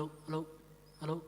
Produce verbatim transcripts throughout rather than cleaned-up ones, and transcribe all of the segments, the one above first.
Hello, hello, hello.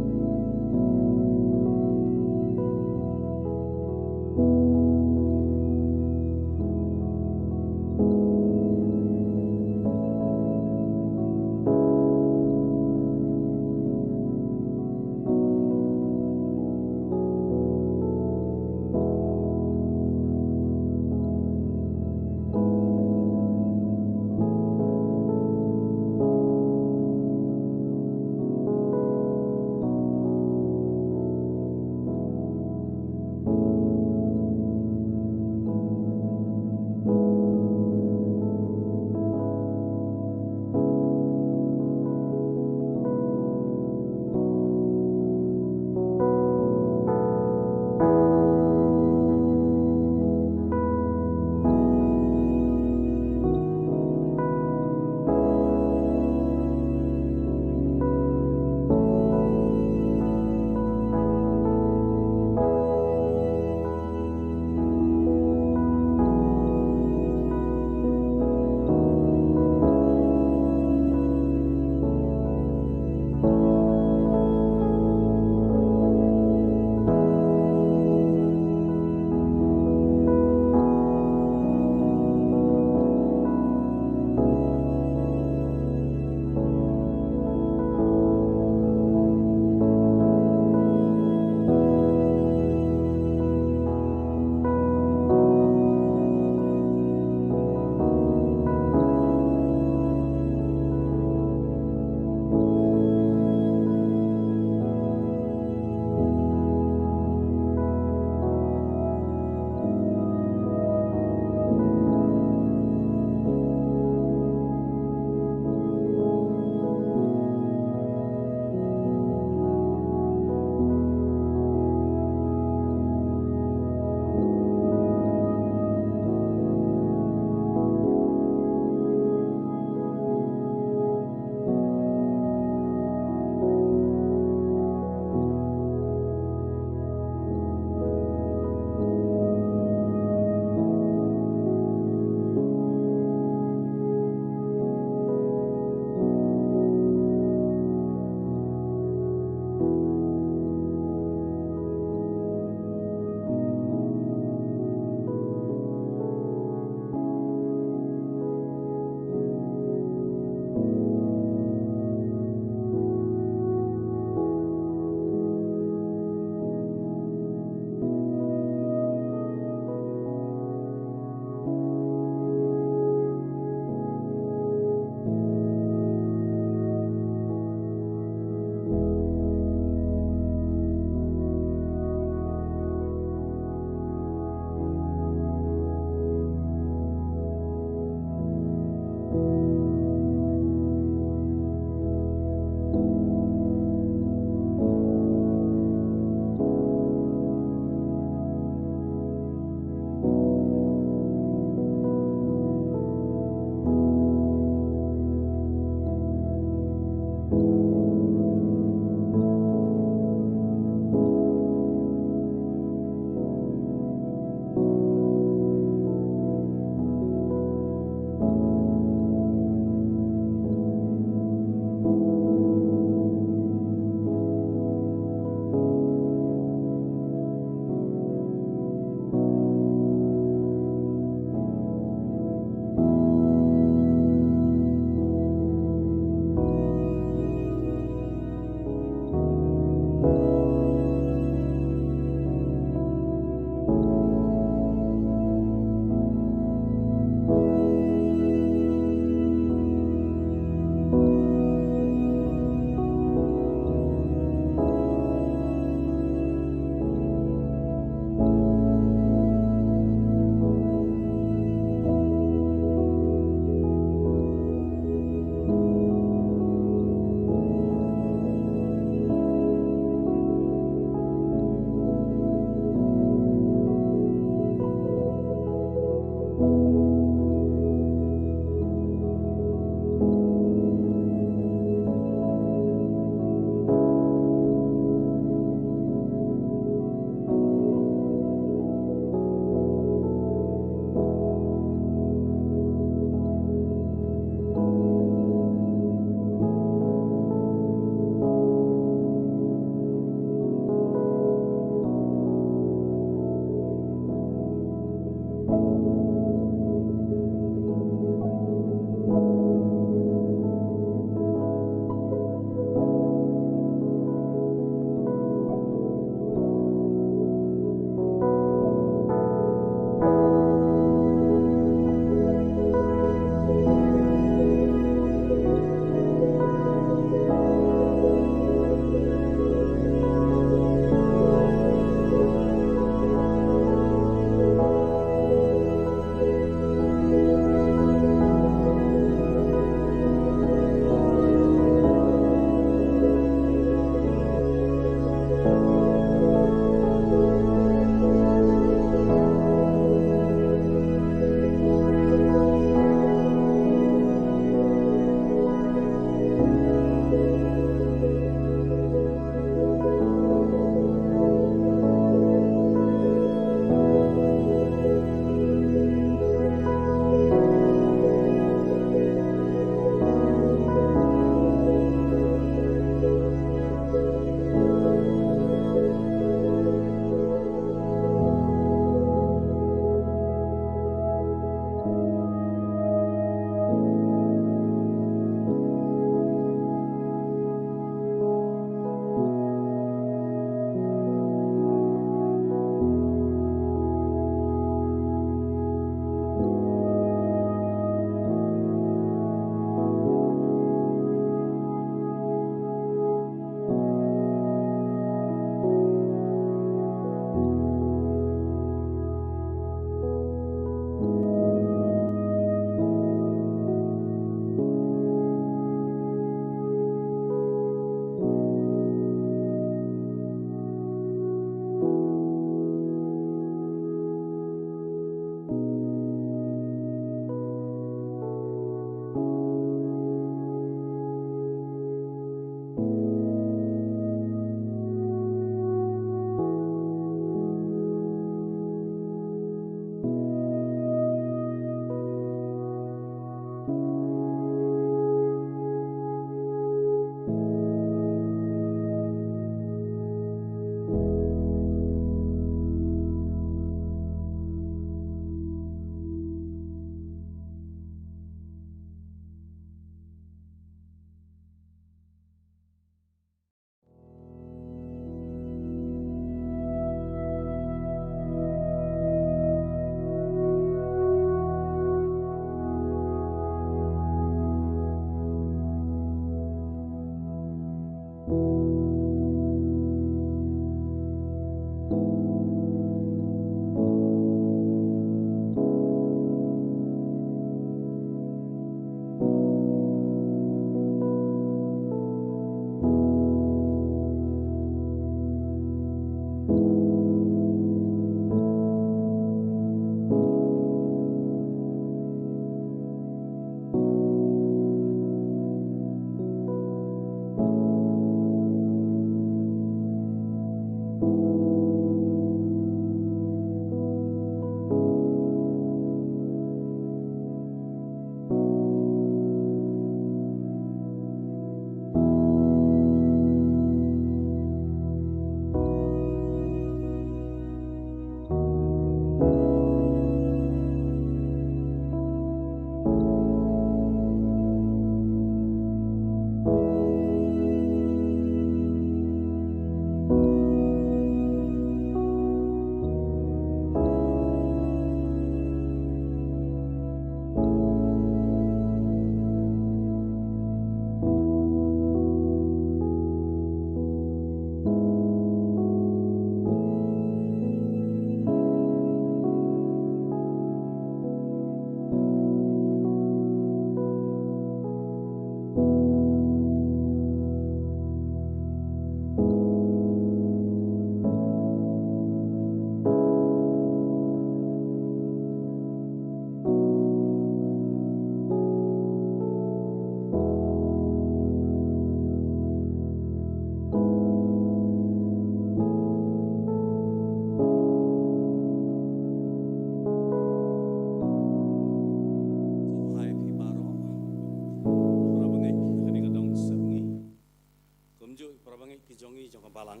Balang,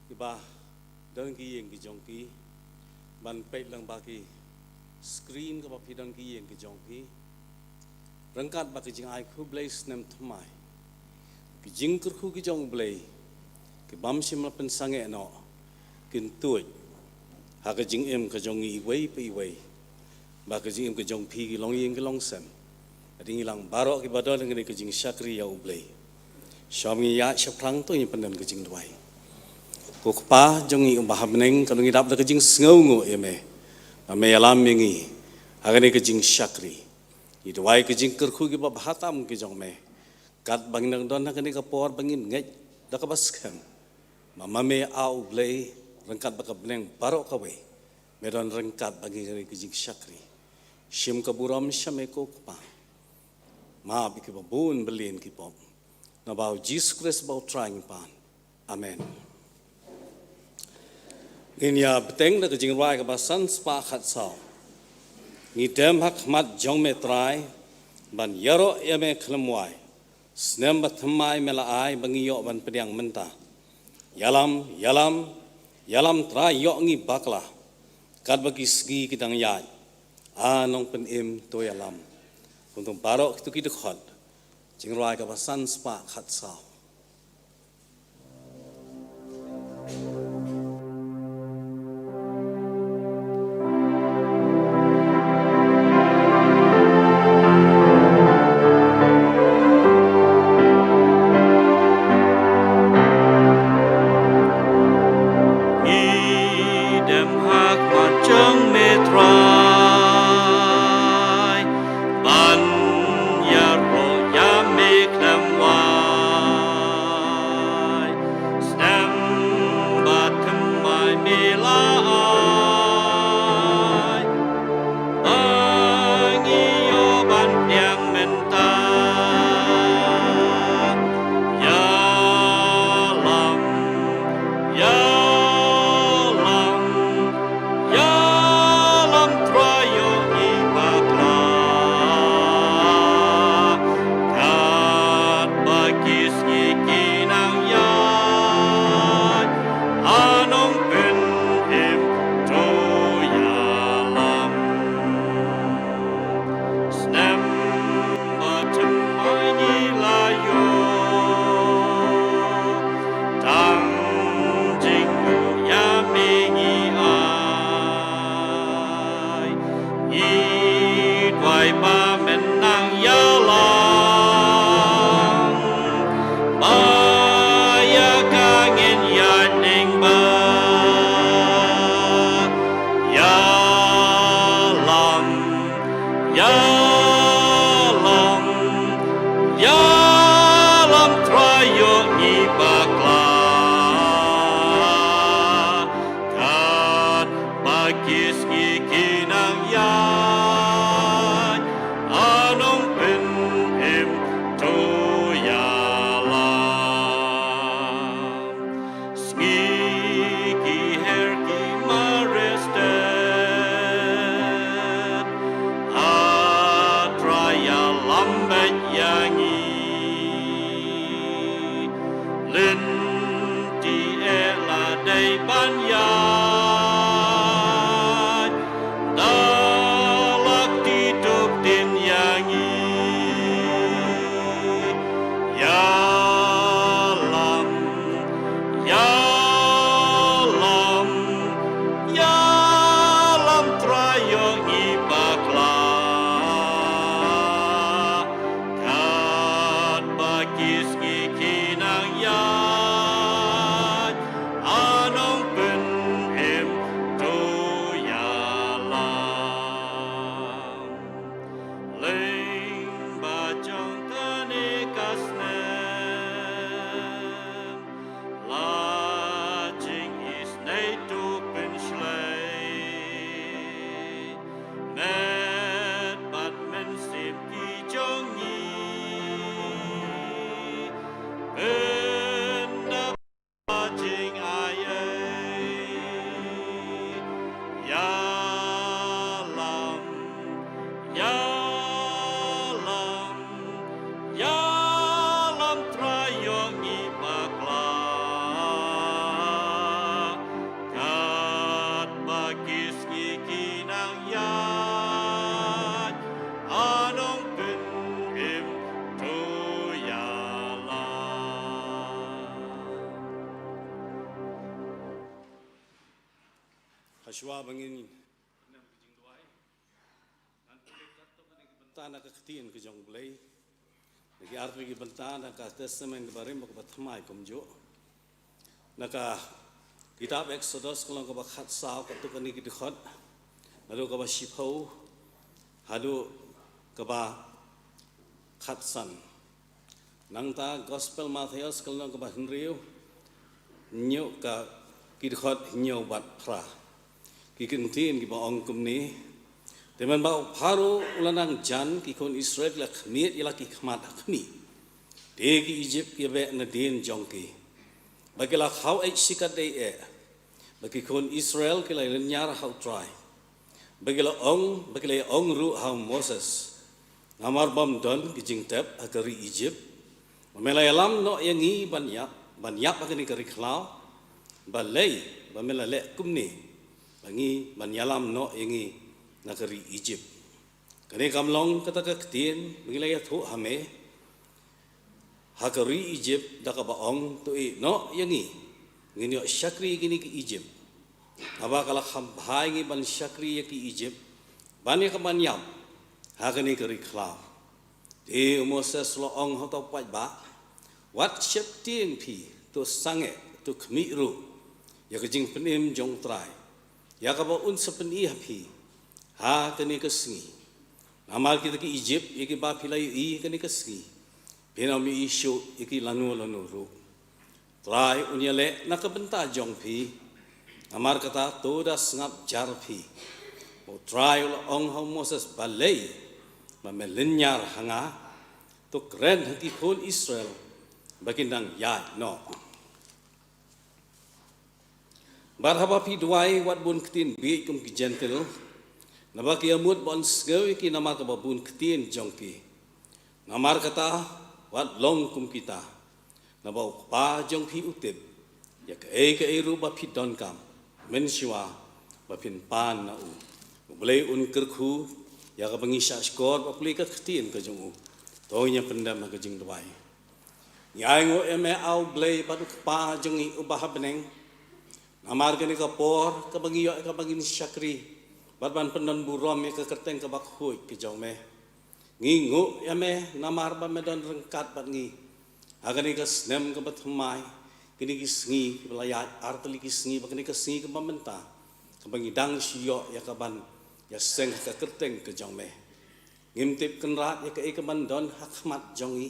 kiba don ki ïing ki jong ki, ban peit lang ba ki screen kaba phi don ki ïing ki jong phi. Ryngkat ba ki jingai khublei snem thymmai, ki jingkyrkhu ki jong U Blei, ki bym shym la pynsangeh noh, kin tuid ha ka jingim ka jong ngi iwei pa iwei. Ba ka jingim ka jong phi ki longïing ki longsem, ka dei ngi lang baroh kiba don ha kane ka jingshakri ïa U Blei. Shwa ngi ïaid shaphrang to ngin pyndon ka jingduwai. Ko Kpa jong ngi uba ha bneng, ka long ngi dap da ka jingsngewnguh ïa me, ba me ïalam ïa ngi ha kane ka jingshakri. Ngi duwai ka jingkyrkhu kiba bha tam ki jong me, katba ngin nang don ha kane ka por ba ngin ngeit da kaba skhem, ba ma me A U Blei, ryngkat bad ka bneng baroh kawei, me don ryngkat bad ngi ha kane ka jingshakri. Shim ka burom sha me ko Kpa, map ïa kiba bun bad lynti ki pop. Naba U Jisu Khrist ba U Trai ngi pan. Amen. Ngin ïa bteng da ka jingrwai kaba san spah khatsaw. Ngi dem ha khmat jong me Trai, ban ïaroh ïa me khlem wai. Snem bathymmai me la ai ba ngi ïoh ban pdiang mynta. Ïalam, ïalam, ïalam Trai ïoh ngi bakla, katba ki sngi ki dang ïaid. A Nongpynim to ïalam. Kumto baroh kito ki dkhot jingrwai kaba san spah khatsaw. Ngi dem ha khmat jong me Trai, ban ïaroh ïa me khlem wai. Snem bathymmai me la ai, ba ngi ïoh ban pdiang mynta. Ïalam, ïalam, ïalam Trai ïoh ngi bakla. Katba ki sngi ki nang ïaid, A Nongpynim to ïalam. Snem bathymmai ngi la ïoh, tang jingduwai ïa me ngi ai. Ngi duwai ba men nang ïalam, ba ïa ka ngin ïaid lyngba. Ïalam, ïalam, ïalam Trai ïoh ngi bakla. Katba ki sngi ki nang ïaid, A Nongpynim to ïalam. Sngi ki her ki mareh stet, A Trai ïalam beit ïa ngi. Lynti eh la dei ban ïaid, da la kti duk dien ïa ngi. Ïalam, ïalam, ïalam Trai ïoh ngi bakla. Katba ki sngi ki nang ïaid, A Nongpynim to ïalam. Lyngba jong kane ka snem, la jingisynei to pynshlei. Met bad mynsiem ki jong ngi, pyndap ba jingai ei. Ïalam, ïalam, ïalam Trai ïoh ngi bakla. Shuwa ba ngin bynta na ka ktien ka jong U Blei, na ki artylli ki bynta na ka Testament Barim, ba ka thymmai kumjuh. Na ka kitab Exodus ka lynnong kaba khatsaw, katto katne ki dkhot, naduh kaba shiphew haduh kaba khatsan. Nangta Gospel Mathaios ka lynnong kaba hynriew, naduh ka ki dkhot hynñiew bad phra. Ki kyntien kiba ong kumne: Te mynba u Pharaoh u la nang jan, ki khun Israel ki la khmied ïa la ki khmat ha khmih. Te ki Ijipt ki beh nadien jong ki, ba ki la khaw eit shikatdei eh. Ba ki khun Israel ki la lynñiar ha U Trai, ba ki la ong, ba ki la ong ruh ha u Moses: Namar bym don ki jingtep ha ka ri Ijipt, ba me la ïalam noh ïa ngi ban ïap, ban ïap ha kane ka ri khlaw. Balei ba me la leh kumne, ba ngi ban ïalam noh ïa ngi na ka ri Ijipt? Kane kam long kata ka ktien ba ngi la ïathuh ha me ha ka ri Ijipt, da kaba ong: To ïeh noh ïa ngi, ngin ïoh shakri ïa kine ki Ijipt. Naba ka la kham bha ïa ngi ban shakri ïa ki Ijipt ban ïa ka ban ïap ha kane ka ri khlaw. Te u Moses u la ong ha uta u paidbah: Wat sheptieng phi, to sangeh, to khmih ruh ïa ka jingpynim jong U Trai, ïa kaba un sa pyni ha phi ha kane ka sngi. Namar kita ki Ijipt ïa kiba phi la ïohi kane ka sngi, phin ym ïohi shuh ïa ki lano lano ruh. U Trai un ïaleh na ka bynta jong phi. Namar kata, to da sngap jar phi. U Trai u la ong ha u Moses: Balei ba me lynñiar ha nga? To kren ha ki khun Israel ba kin dang ïaid noh. Bad haba phi duwai, wat bun ktien bieit kum ki Jentil, naba ki ïamut ban sngew ïa ki namar kaba bun ktien jong ki. Namar kata, wat long kum kita, naba U Kpa jong phi u tip ïa kaei kaei ruh ba phi donkam mynshuwa ba phin pan na u. U Blei un kyrkhu ïa kaba ngi shah shkor ba pule ka ktien ka jong u. To ngin ïa pyndem ha ka jingduwai. Ngi ainguh ïa me, A U Blei bad U Kpa jong ngi uba ha bneng, namar kane ka por kaba ngi ïoh ïa kaba ngin shakri bad ban pyndon burom ïa ka kyrteng kaba khuid ka jong me. Ngi nguh ïa me namar ba me don ryngkat bad ngi ha kane ka snem kaba thymmai, kine ki sngi kiba la ïaid, artylli ki sngi, bad kane ka sngi kaba mynta, kaba ngi dang shu ïoh ïa ka ban ïaseng ha ka kyrteng ka jong me. Ngim tip, Kynrad, ïa kaei ka ban don ha khmat jong ngi,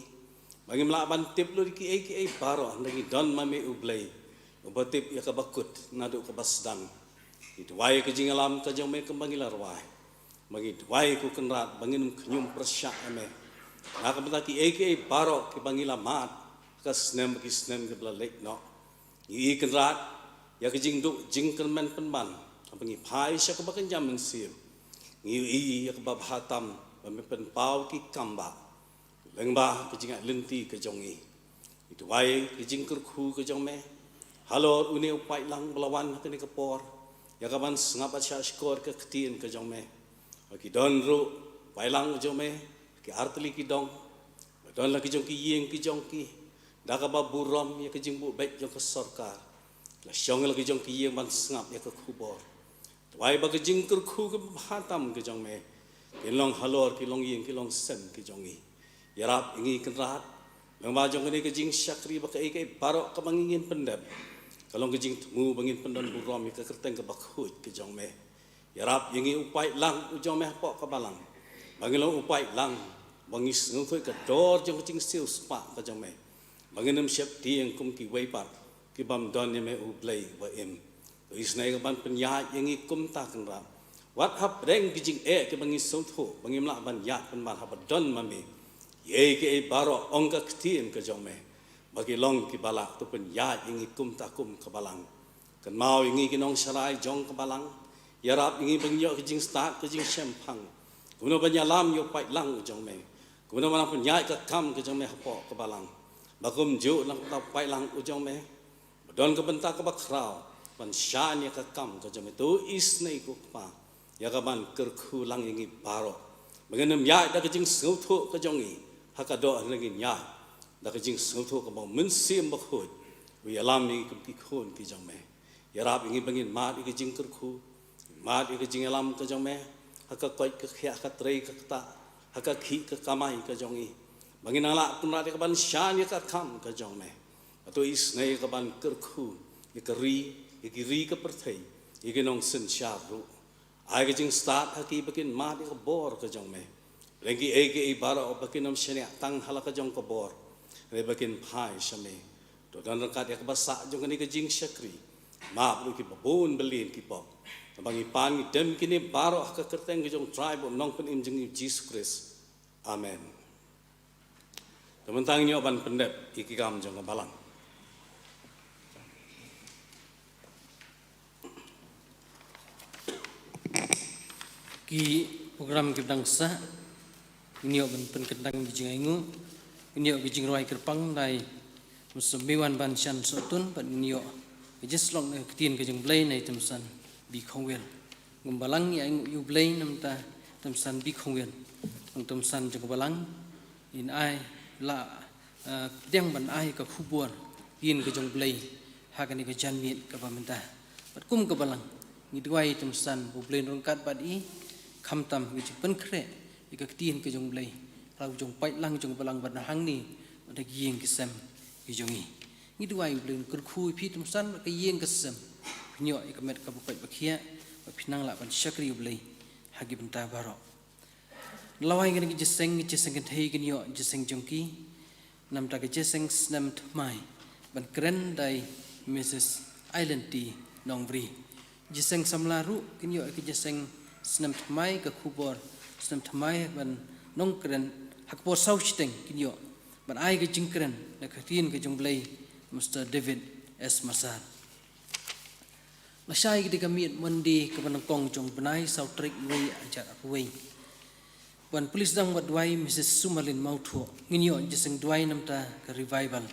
ba ngim lah ban tip lut ïa kiei kiei baroh, hynrei ngi don ma me U Blei uba tip ïa kaba kut naduh kaba sdang. Ngi duwai ïa ka jingïalam ka jong me kumba ngi la rwai. Ba ngi duwai, ko Kynrad, ba ngin ym khñium pyrshah ïa me na ka bynta kiei kiei baroh kiba ngi la mad ha ka snem, ki snem kiba la leit noh. Ngi ïohi, Kynrad, ïa ka jingduh jingkyrmen pynban haba ngi phai sha kaba kynja mynsiem. Ngi ïohi ïa kaba bha tam ba me pynpaw ki kam ba lyngba ka jingïaid lynti ka jong ngi. Ngi duwai ka jingkyrkhu ka jong me halor une u paidlang ba la wan ha kane ka por ïa ka ban sngap bad shah shkor ka ktien ka jong me. Ba ki don ruh paidlang jong me ki artylli ki dong, ba don la ki jong ki ïing ki jong ki, da kaba burom ïa ka jingbuh beit jong ka sorkar, la shong la ki jong ki ïing ban sngap ïa ka khubor. Duwai ba ka jingkyrkhu kaba bha tam ka jong me kin long halor ki longïing ki longsem ki jong ngi. Ïarap ïa ngi, Kynrad, lyngba jong kane ka jingshakri, ba kaei kaei baroh kaba ngi ngin pyndep ka long ka jingthmu ba ngin pyndon burom ïa ka kyrteng kaba khuid ka jong me. Ïarap ïa ngi, u paidlang u jong me hapoh ka balang, ba ngin long u paidlang ba ngi sngewthuh ka dor jong ka jingsiewspah ka jong me, ba ngin ym sheptieng kum kiwei pat ki bym don ïa me, U Blei ba im. To isynei ka ban pynïaid ïa ngi kumta, Kynrad. Wat hapdeng ki jingeh kiba ngi sngewthuh ba ngim lah ban ïaid pynban, haba don ma me, kiei kiei baroh, ong ka ktien ka jong me, ba ki long kiba lah, to pynïaid ïa ngi kumta kum ka balang. Kynmaw ïa ngi ki nongsharai jong ka balang. Ïarap ïa ngi ba ngin ïoh ka jingstad, ka jingshemphang, kumno ban ïalam ïa u paidlang u jong me, kumno ban pynïaid ka kam ka jong me hapoh ka balang. Ba kumjuh na u paidlang u jong me ba don ka bynta kaba khraw ban shah ïa ka kam ka jong me, to isynei, ko Kpa, ïa ka ban kyrkhu lang ïa ngi baroh, ba ngin ym ïaid da ka jingsngewthuh ka jong ngi ha ka doh, hynrei ngin ïaid da ka jingsngewthuh kaba u Mynsiem Bakhuid u ïalam ïa ngi kum ki khun ki jong me. Ïarap ïa ngi ba ngin mad ïa ka jingkyrkhu, Mad ïa ka jingïalam ka jong me ha ka koit ka khiah, ha ka trei ka ktah, ha ka khih ka kamai ka jong i, ba ngin nang lah pynrad ïa ka ban shaniah ïa ka kam ka jong me. Hato isynei ïa ka ban kyrkhu ïa ka ri, ïa ki ri ka pyrthei, ïa ki nongsynshar ruh. Ai ka jingstad ha ki ba kin mad ïa ka bor ka jong me. Leng ki ei ki ei baroh ba kin ym shaniah tang ha la ka jong ka bor, hynrei ba kin phai sha me. To don ryngkat ïa ka ba sah jong kane ka jingshakri, map ruh ki ba bun bylliñ ki pop. Naba ngi pan ngi dem kine baroh ha ka kyrteng ka jong Trai bad Nongpynim jong ngi Jisu Khrist. Amen. Te mynta ngin ïoh ban pyndep ïa ki kam jong ka balang. Ki program ki dang sah, ngin ïoh ban pynkyntang ki jingainguh, ngin ïoh ki jingrwai kyrpang na i Mister Mewan Banshan Sohtun, bad ngin ïoh ka jingslok na ka ktien ka jong U Blei na i Mister San B. Khongwel. Ngin balang ïa ainguh ïa U Blei namar ta Mister San B. Khongwel, Mister San jong ka balang, in ai la, eh, pdiang ban ai ka khubor ïing ka jong U Blei ha kane ka janmiet kaba mynta. Bad kum ka balang ngi duwai Mister San ba U Blei un ryngkat bad i, khamtam ka jingpynkhreh ïa ka ktien ka jong U Blei ha la ka jong paidlang jong ka balang bad hangne bad ha ki ïing ki sem ki jong i. Ngi duwai U Blei un kyrkhu ïa phi Mister San bad ka ïing ka sem, phin ïoh ïa ka met kaba koit ba khiah, bad phin nang lah ban shakri U Blei ha ki bynta baroh. Lawei kane ka jingïaseng, ka jingïaseng kynthei, kin ïoh jingïaseng jong ki namar ta ka jingïaseng snem thymmai ban kren da i Missus Aileen T. Nongbri. Jingïaseng samla ruh kin ïoh ka jingïaseng snem thymmai, ka khubor snem thymmai ban nongkren ha ka por saw shiteng kin ïoh ban ai ka jingkren na ka ktien ka jong U Blei, Mister David S. Marsar. Lashai ka dei ka miet Monday kaba nyngkong jong u bnai saw tarik wei arhajar arphew wei. Ban pule sdang bad duwai Missus Sumalin Mawthuh, ngin ïoh jingïaseng duwai namar ta ka revival.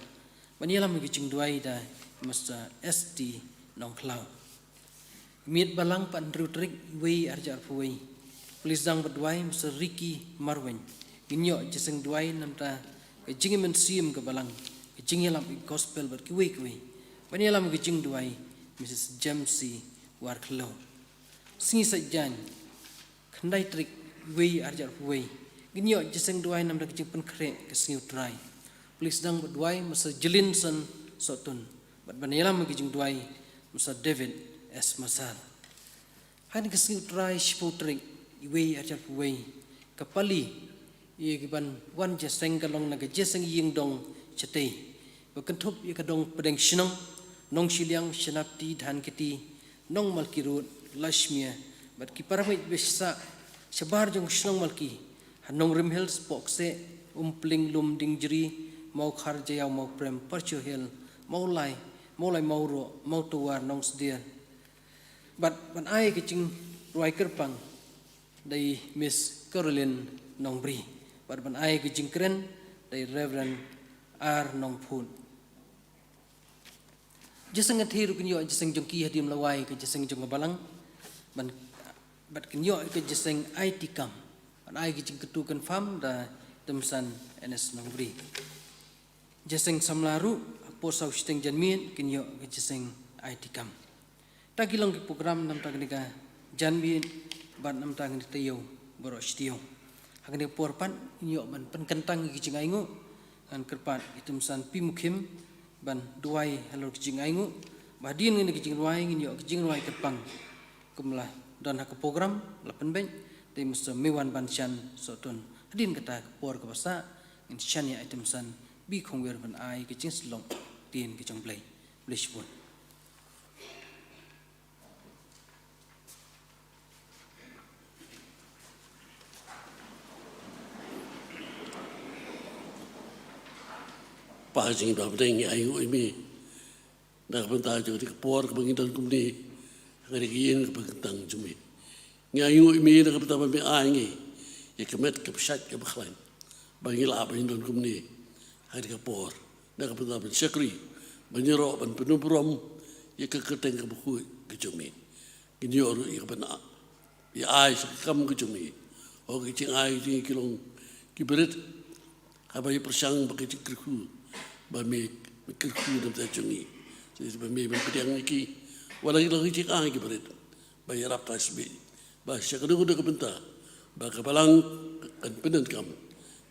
Ban ïalam ïa ka jingduwai da Mister S T Nongkhlaw. Miet balang pat hynriew tarik wei arhajar arphew wei. Pule sdang bad duwai Mister Ricky Marwein. Ngin ïoh jingïaseng duwai namar ta ka jingïamynsiem ka balang, ka jingïalap ïa ka gospel bad kiwei kiwei. Ban ïalam ïa ka jingduwai Missus Jamsi Warkhlaw. Sngi Saitjaiñ, khyndai tarik wei arhajar arphew wei, ngin ïoh jingïaseng duwai namar ta ka jingpynkhreh ka sngi U Trai. Pule sdang bad duwai Mister Jelinson Sohtun, bad ban ïalam ïa ka jingduwai Mister David S. Marsar. Ha kane ka sngi U Trai shiphew tarik wei arhajar arphew wei, ka pali ïa ki ban wan jingïaseng ka long na ka jingïaseng ïing dong shatei, ba kynthup ïa ka dong pdeng shnong, Nongshiliang, Shanapti, Dhankheti, Nongmalki Road, Lashmia, bad ki paramit ba sah shabar jong shnong Malki, ha Nongrim Hills, Pohkseh, Umpling, Lumdiengjri, Mawkhar, Jaïaw, Mawprem, Parcho Hill, Mawlai, Mawlai Mawroh, Mawtawar, Nongsdir. Bad ban ai ka jingrwai kyrpang da i Miss Caroline Nongbri. Bad ban ai ka jingkren da i Reverend R. Nongphut. Jingïaseng kynthei ruh kin ïoh jingïaseng jong ki hadien lawei ka jingïaseng jong ka balang. Ban, bad kin ïoh ka jingïaseng aiti kam. Ban ai ka jingkyntu confirm da Mister San N S Nongbri. Jingïaseng samla ruh ha por saw shiteng janmiet kin ïoh ka jingïaseng aiti kam. Ta ki long ki program namar ta kane ka janmiet bad namar ta kane ka taïew baroh shi taïew. Ha kane ka por pat ngin ïoh ban pynkyntang ïa ki jingainguh. Ngan kyrpad ïa i Mister San P. Mukhim ban duwai halor ki jingainguh. Bad hadien kane ka jingrwai ngin ïoh ka jingrwai kyrpang, kum la don ha ka program la pynbeit da i Mister Mewan Banshan Sohtun. Hadien kata ka por kaba sah ngin shaniah ïa i Mister San B. Khongwel ban ai ka jingïasyllok ktien ka jong U Blei. Khublei shibun. Kpa jong ngi ba ha bneng, ngi ainguh ïa me na ka bynta jong kane ka por kaba ngi don kumne ha kane ka ïing kaba kyntang jong me. Ngi ainguh ïa me na ka bynta ba me ai ïa ngi ïa ka met kaba shait kaba khlaiñ ba ngi lah ban don kumne ha kane ka por na ka bynta ban shakri, ban ïaroh, ban pyndonkam ïa ka kyrteng kaba khuid ka jong me. Ngin ïoh ruh ïa ka ban ïa ai sha ka kam ka jong me. Hok, ki jingai jong ngi ki long kiba rit, haba ïa pyrshang bad ka jingkyrkhu ba me, me kyrkhu na ka bynta jong ngi. Te ba me ban pdiang ïa ki, wat la ki long ki jingai kiba rit, ba ïarap Trai Sbieit ba sha kano kano ka bynta ba ka Balang kan pyndonkam,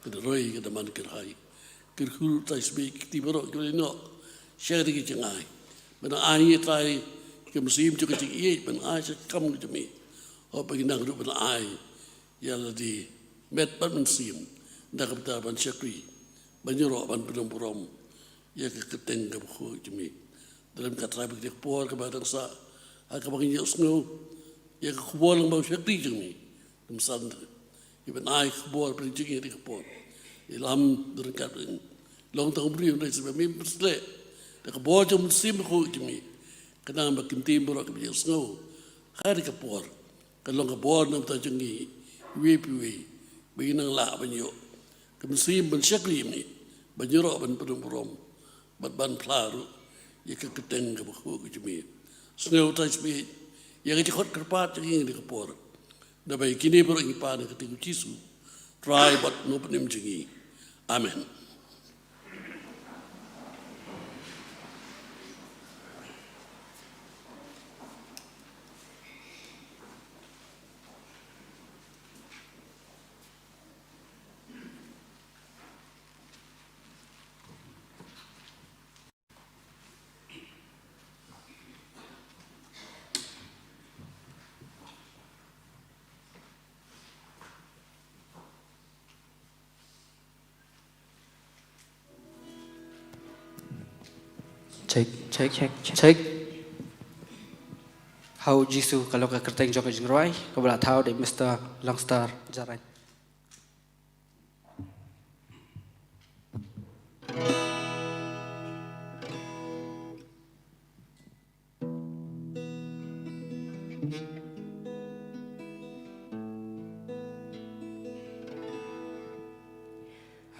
kan roi, kan da man kyrhai. Kyrkhu Trai Sbieit ki kti baroh kiba la ïehnoh sha kata ka jingaiei, ban ai ïa Trai ka mynsiem jong ka jingïeit ban ai sha ka kam ka jong me. Hok ba ngin nang ruh ban ai ïa lade met bad mynsiem na ka bynta ban shakri, ban ïaroh, ban pynlong burom ïa ka kyrteng kaba khuid jong me. Dang ka Trai, ba ka dei ka por kaba dang sah ha kaba ngin ïohsngew ïa ka khubor lang ba u shakri jong me. Khamtam ïa ban ai ka khubor ba jong ngi ha kane ka por. Ïalam dang ka long tang u briew, hynrei sa ba me pynsleh da ka bor jong u Mynsiem Bakhuid jong me, khnang ba ki ktien baroh kiba ïohsngew ha kane ka por kan long ka bor na ka bynta jong ngi iwei pa iwei, ba ngin nang lah ban ïoh ka mynsiem ban shakri ïa me, ban ïaroh, ban pynlong burom bad ban phla ruh ïa ka kyrteng kaba khuid jong me. Sngew Trai Sbieit ïa ka jingkhot kyrpad jong ngi ha kane ka por. Naba ïa kine baroh ngi pan ha ka kyrteng u Jisu, Trai bad Nongpynim jong ngi. Amen. Check, check, check, check. Ha u Jisu ka long ka kyrteng jong ka jingrwai, kaba la thaw da u Mister Langstar Jarain.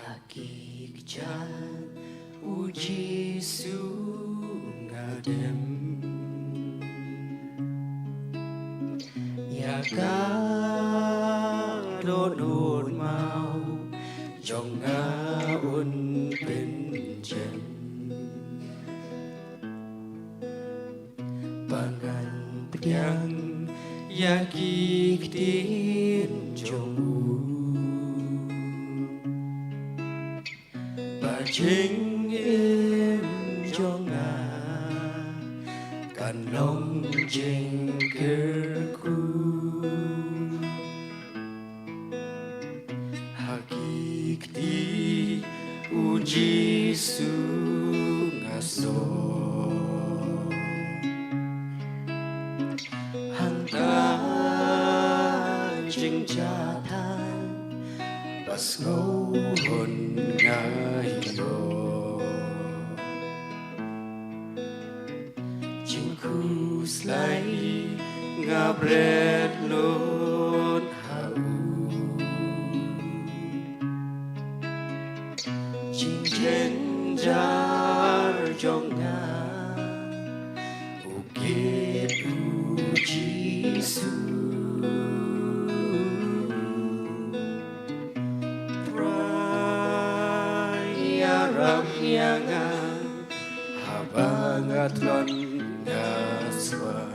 Ha ki kjat u Jisu nga dem, ïa ka dohnud maw jong nga un pynjem. Ba ngan pdiang ïa ki ktien jong u, ba jingim jong nga kan long jingkyrkhu. Ha ki kti u Jisu nga sngewthuh, hangta jingjahthait ba sngewhun nga ïoh. Jingkhuslai nga bret lut ha u. Jingjynjar jong nga u kit u Jisu. Trai ïarap ïa nga haba nga tlot nga swai.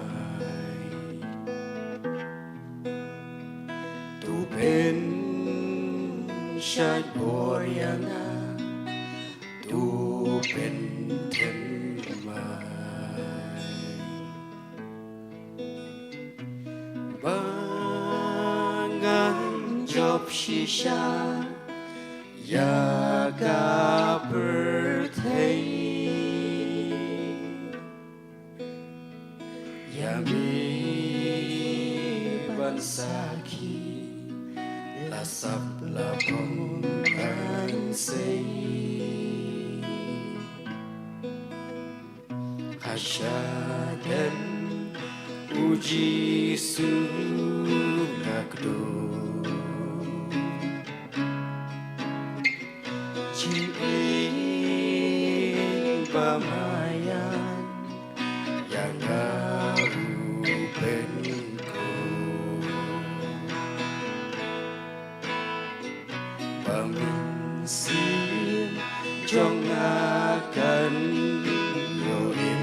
To pynshait bor ïa nga, to pynthymmai. Ba ngan jop shisha ïa ka pyrthei. Ïa me ban sakhi la sap la phong ngan sei. Ha shaden u Jisu nga kdup. Jingim ba maïan ïa nga u pynkup. Ba mynsiem jong nga kan ïoh im.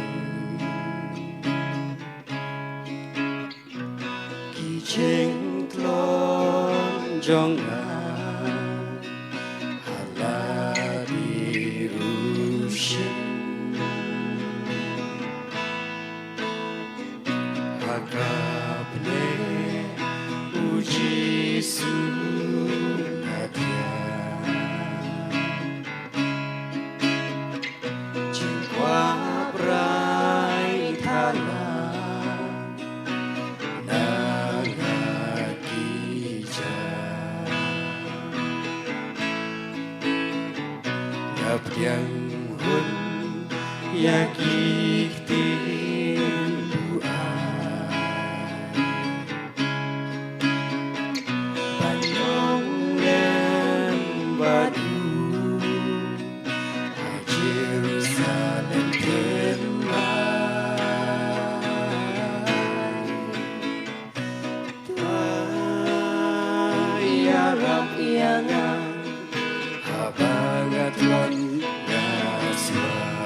jong nga ha la di ruh shen. Ha ka pne u Jisu nga thiah. Jingkwah brai thala na nga ki jait. Nga pdiang hun ïa ki ktien buaid. Ban ïong lem bad u ha Jerusalem thymmai. To ïarap ïa nga haba nga tlot nga swai.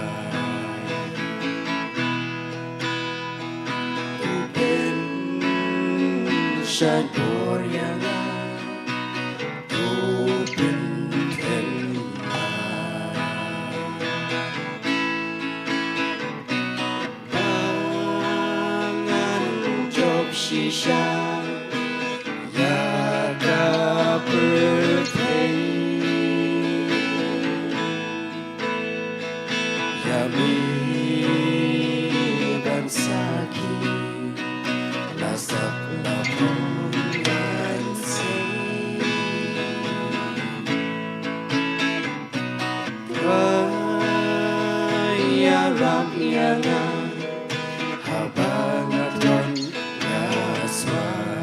To pynshait bor ïa nga, to pynthymmai. Ba ngan jop shisha ïa ka pyrthei. Ïa me ban sakhi la sap la phong ngan sei. Ba ïarap ïa nga haba nga tlot nga swai.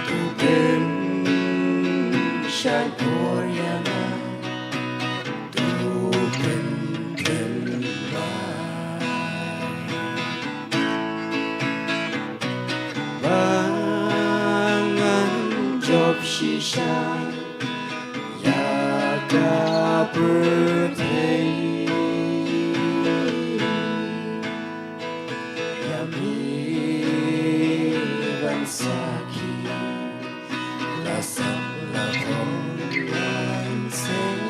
To pynshait bor ïa nga, to pynthymmai. Ba ngan jop shisha ïa ka pyrthei. Ïa me ban sakhi la sap la phong ngan sei.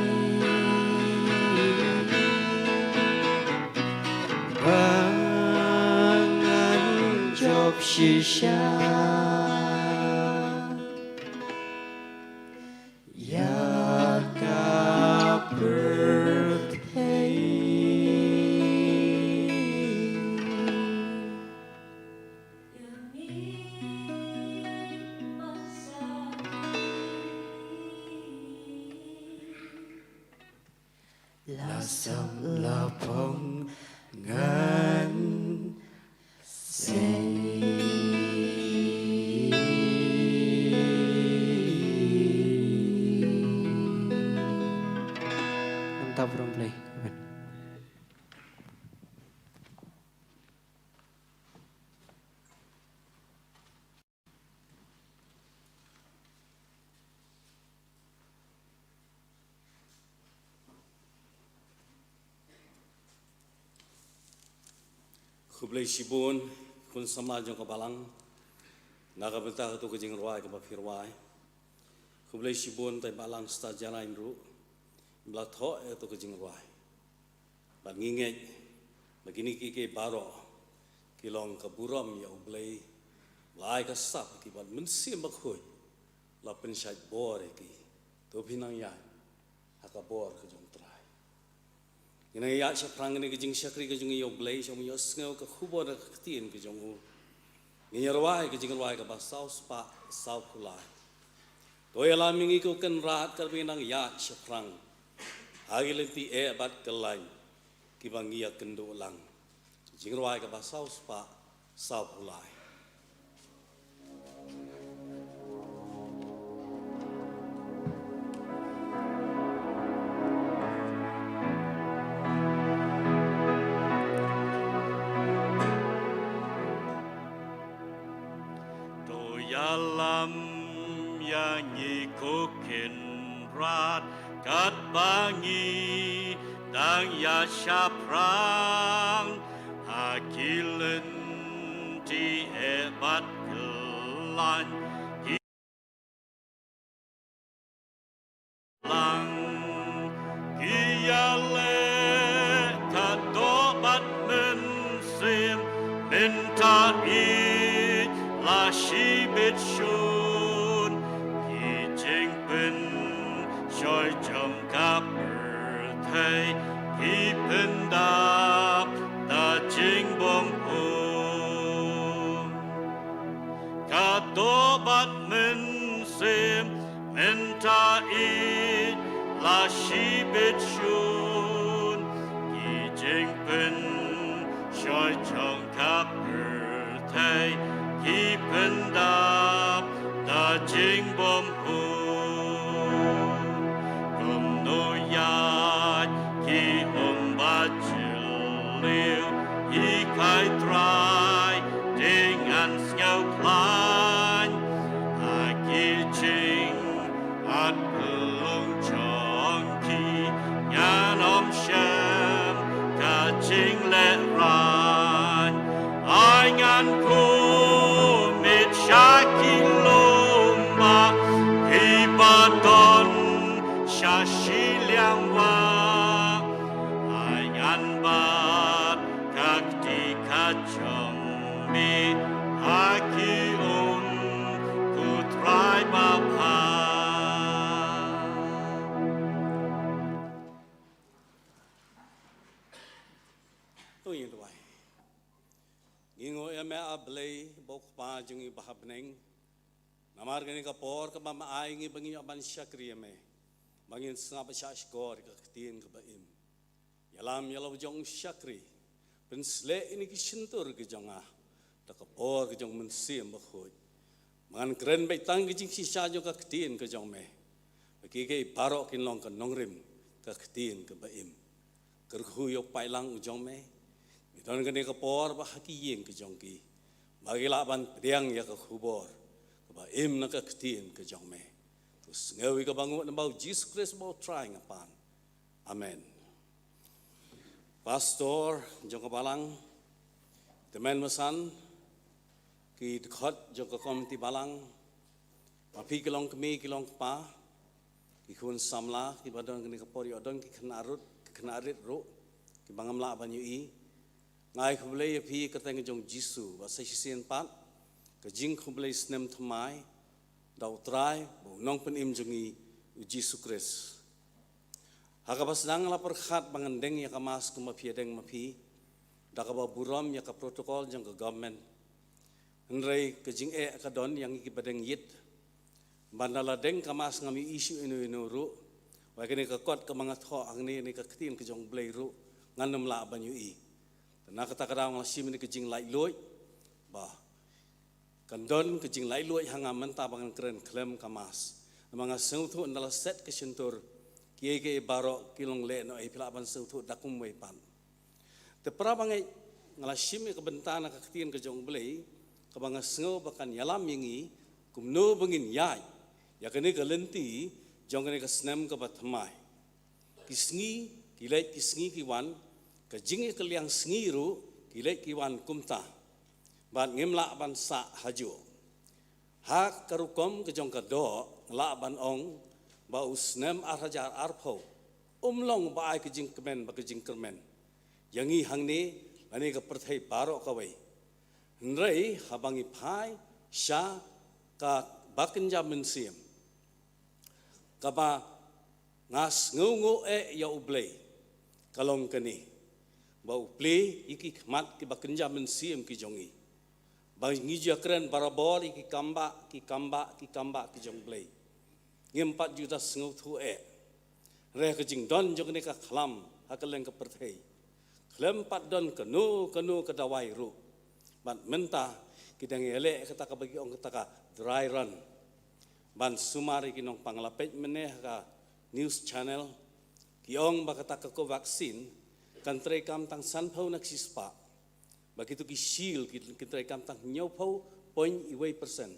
Ba ngan jop shisha ïa ka pyrthei. La sap la phong ngan sei. Nangta burom Blei. Amen. Khublei shibun, khun samla jong ka balang, na ka bynta kato ka jingrwai kaba phi rwai. Khublei shibun, tai balang Star Janain ruh, ba la thoh ïa kato ka jingrwai. Bad ngi ngeit ba kine kiei kiei baroh ki long ka burom ïa U Blei, ba la ai ka sap ïa ki bad Mynsiem Bakhuid la pynshait bor ïa ki. To phin nang ïaid ha ka bor ka jong U Trai. Ngin nang ïaid shaphrang kane ka jingshakri ka jong ngi ïa U Blei, sha U Blei, ïohsngew ka khubor na ka ktien ka jong u. Ngin ïa rwai ka jingrwai kaba saw spah saw phew lai. To ïalam ïa ngi ko Kynrad, katba ngi nang ïaid shaphrang ha ki lynti eh bad kyllaiñ kiba ngi ïa kynduh lang. Jingrwai kaba saw spah saw phew lai. To ïalam ïa ngi ko Kynrad, katba ngi dang ïaid shaphrang ha ki lynti eh bad kyllaiñ Lang ki ïaleh ka doh bad mynsiem, mynta ïeit la shibit shun. Ki jingpynshoi jong ka pyrthei ki pyndap da jingbymhun. Ka doh bad mynsiem mynta ïeit la shibit shun. Ki jingpynshoi jong ka pyrthei ki pyndap da jingbymhun. Kumno ïa ki um ba jylliew, hikai Trai, dei ngan sngewkhlaiñ ha ki jingpynlong jong ki. Ngan ym shem ka jinglehraiñ. Ai ngan khmih sha ki lum ba ki ba don sha shiliang wah. Ai ngan bat ka kti ka jong me ha ki um, ko Trai babha. To ngin duwai. Ngi nguh ïa me, A Blei, ba u Kpa jong ngi ba ha bneng. Namar kane ka por kaba me ai ngi ba ngin ïoh ban shakri ïa me, ba ngin sngap shahshkor ïa ka ktien kaba im. Ïalam ïa la u jong u shakri, pynshlei ïa kine ki shyntur ki jong nga da ka bor ka jong u Mynsiem Bakhuid. Ba ngan kren beit tang ka jingshisha jong ka ktien ka jong me, ba kiei kiei baroh kin long ka nongrim ka ktien kaba im. Kyrkhu ïa u paidlang u jong me. Ngi don kane ka por ba ha ki ïing ka jong ki, ba ki lah ban pdiang ïa ka khubor kaba im na ka ktien ka jong me. To sngew ïa kaba nguh, namar u Jisu Khrist ba u Trai nga pan. Amen. Pastor jong ka balang, tymmen basan, ki dkhot jong ka komiti balang, ma phi ki long kmie ki long kpa, ki khun samla kiba don kane ka por, ïoh don ki khynnah rit, ki khynnah rit ruh kiba ngam lah ban ïohi. Nga ai khublei ïa phi ha ka kyrteng jong u Jisu, bad sa shisien pat ka jingkhublei snem thymmai da u Trai bad u Nongpynim jong ngi u Jisu Khrist. Ha kaba sdang la pyrkhat ba ngan deng ïa ka mask kumba phi ïa deng ma phi, da kaba burom ïa ka protocol jong ka government. Hynrei ka jingeh ka don ïa ngi kiba deng ïit, ba ynda la deng ka mask ngam ïohi shuh ïano ïano ruh, wat kane ka kot kaba nga thoh hangne ne ka ktien ka jong u Blei ruh ngan ym lah ban ïohi. Te na kata ka daw nga la shim ïa ka jinglaitluid, ba kan don ka jinglaitluid ha nga mynta ba ngan kren khlem ka mask. Namar nga sngewthuh ynda la set ka shyntur, kiei kiei baroh ki long lehnohei, phi lah ban sngewthuh da kumwei pat. Te para bangeit, nga la shim ïa ka bynta na ka ktien ka jong u Blei kaba nga sngew ba kan ïalam ïa ngi kumno ba ngin ïaid ïa kane ka lynti jong kane ka snem kaba thymmai. Ki sngi ki leit, ki sngi ki wan, ka jingïakylliang sngi ruh ki leit ki wan kumta, bad ngim lah ban sah hajuh. Ha ka rukom ka jong ka doh, nga lah ban ong ba u snem ar hajar arphew um long ba ai ka jingkmen bad ka jingkyrmen ïa ngi hangne lane ka pyrthei baroh kawei. Hynrei haba ngi phai sha kaba kynja mynsiem, kaba nga sngewnguh eh ïa u Blei, ka long kane, ba u plie ïa ki khmat kiba kynja mynsiem ki jong ngi, ba ngi ju ïakren barabor ïa ki kambah, ki kambah, ki kambah ki jong u Blei. Ngim pat ju da sngewthuh eh. Hynrei ka jingdon jong kane ka khlam ha kylleng ka pyrthei, khlem pat don kano kano ka dawai ruh. Bad mynta ki dang ïaleh kata kaba ki ong kata ka dry run. Ban sumar ïa ki nongpang, la peit mynne ha ka news channel, ki ong ba kata ka Covaxin kan treikam tang sanphew na shispah. Ba kito ki Shield ki, ki treikam tang hynñiewphew point wei percent.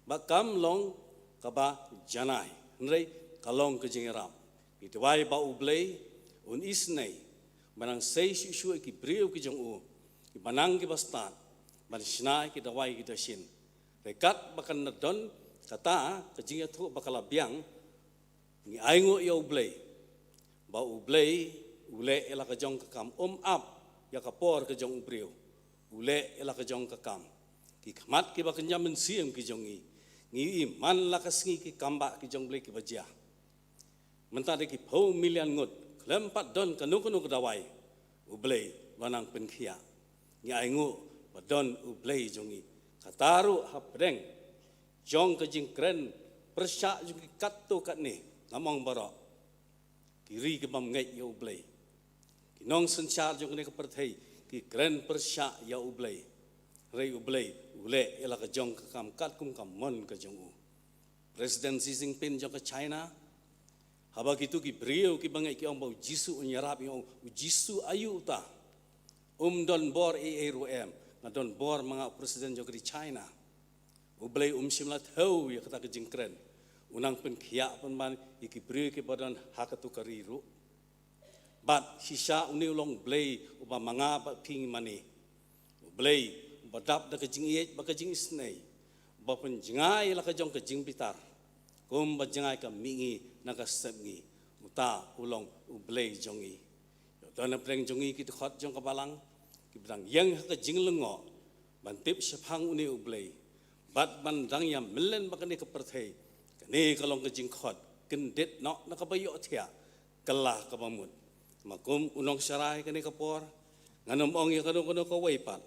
Ba kam long kaba janai, hynrei ka long ka jingïarap. Ngi duwai ba u Blei un isynei, ba nang sei shuh shuh ïa ki briew ki jong u, kiba nang kiba stad, ban shna ïa ki dawai ki dashin. Hynrei katba kan da don kata ka jingïathuh ba ka la biang, ngi ainguh ïa U Blei, ba U Blei u leh ïa la ka jong ka kam, um ap ïa ka por ka jong u briew, u leh ïa la ka jong ka kam. Ki khmat kiba kynja mynsiem ki jong ngi, ngi ïohi man la ka sngi ki kam ba ki jong U Blei kiba jia. Mynta da ki phew million ngut, khlem pat don kano kano ka dawai, U Blei u la nang pynkhiah. Ngi ainguh ba don U Blei jong ngi. Kata ruh hapdeng jong ka jingkren pyrshah jong ki katto katne, ngam ong baroh, ki ri ki bym ngeit ïa U Blei. Ki nongsynshar jong kane ka pyrthei ki kren pyrshah ïa U Blei. Hynrei U Blei u leh ïa la ka jong ka kam katkum ka mon ka jong u. President Xi Jinping jong ka China, haba kito ki briew kiba ngeit ki ong ba U Jisu un ïarap, ki ong, U Jisu aïu uta? Um don bor ei ei ruh em, nga don bor ma nga, u president jong ka ri China. U Blei um shym la thew ïa kata ka jingkren. U nang pynkhiah pynban ïa ki briew kiba don ha kato ka ri ruh. Bad shisha une u long U Blei uba ma nga bad phi ngi mane. U Blei uba dap da ka jingïeit bad ka jingisynei, uba pynjngai la ka jong ka jingbitar, kumba jngai ka mihngi na ka sepngi. Uta u long U Blei jong ngi. Ïoh don hapdeng jong ngi ki dkhot jong ka balang kiba dang ïeng ha ka jinglyngngoh ban tip shaphang une U Blei, bad ban dang ïa mlien bad kane ka pyrthei. Kane ka long ka jingkhot kyndit noh na kaba ïohthiah, kylla kaba mut. Ma kum u nongsharai kane ka por, ngan ym ong ïa kano kano kawei pat,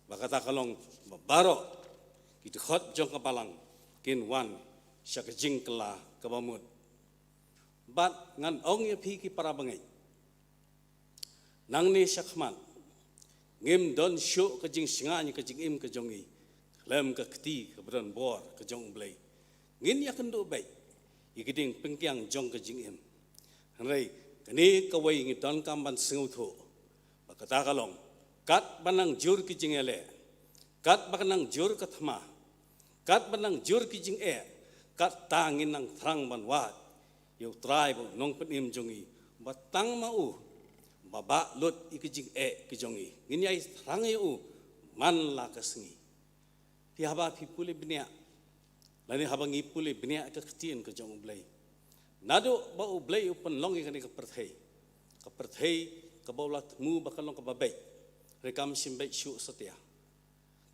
ba kata ka long ba baroh ki dkhot jong ka balang kin wan sha ka jingkylla kaba mut. Bad ngan ong ïa phi ki para bangeit, nangne shakhmat ngim don shuh ka jingshngaiñ ka jingim ka jong ngi khlem ka kti kaba don bor ka jong U Blei. Ngin ïakynduh beit ïa ki dieng pyngkiang jong ka jingim. Hynrei kane kawei ngi donkam ban sngewthuh, ba kata ka long, katba nang jur ki jingïaleh, katba nang jur ka thma, katba nang jur ki jingeh, kata ngin nang thrang ban wad ïa U Trai bad U Nongpynim jong ngi, ba tang ma u ba bah lut ïa ki jingeh ki jong ngi. Ngin ïai thrang ïa u man la ka sngi. Phi, haba phi pule bniah, lane haba ngi pule bniah ka ktien ka jong U Blei, naduh ba U Blei u pynlong ïa kane ka pyrthei, ka pyrthei kaba u la thmu ba kan long kaba beit, hynrei kam shym beit shuh satia.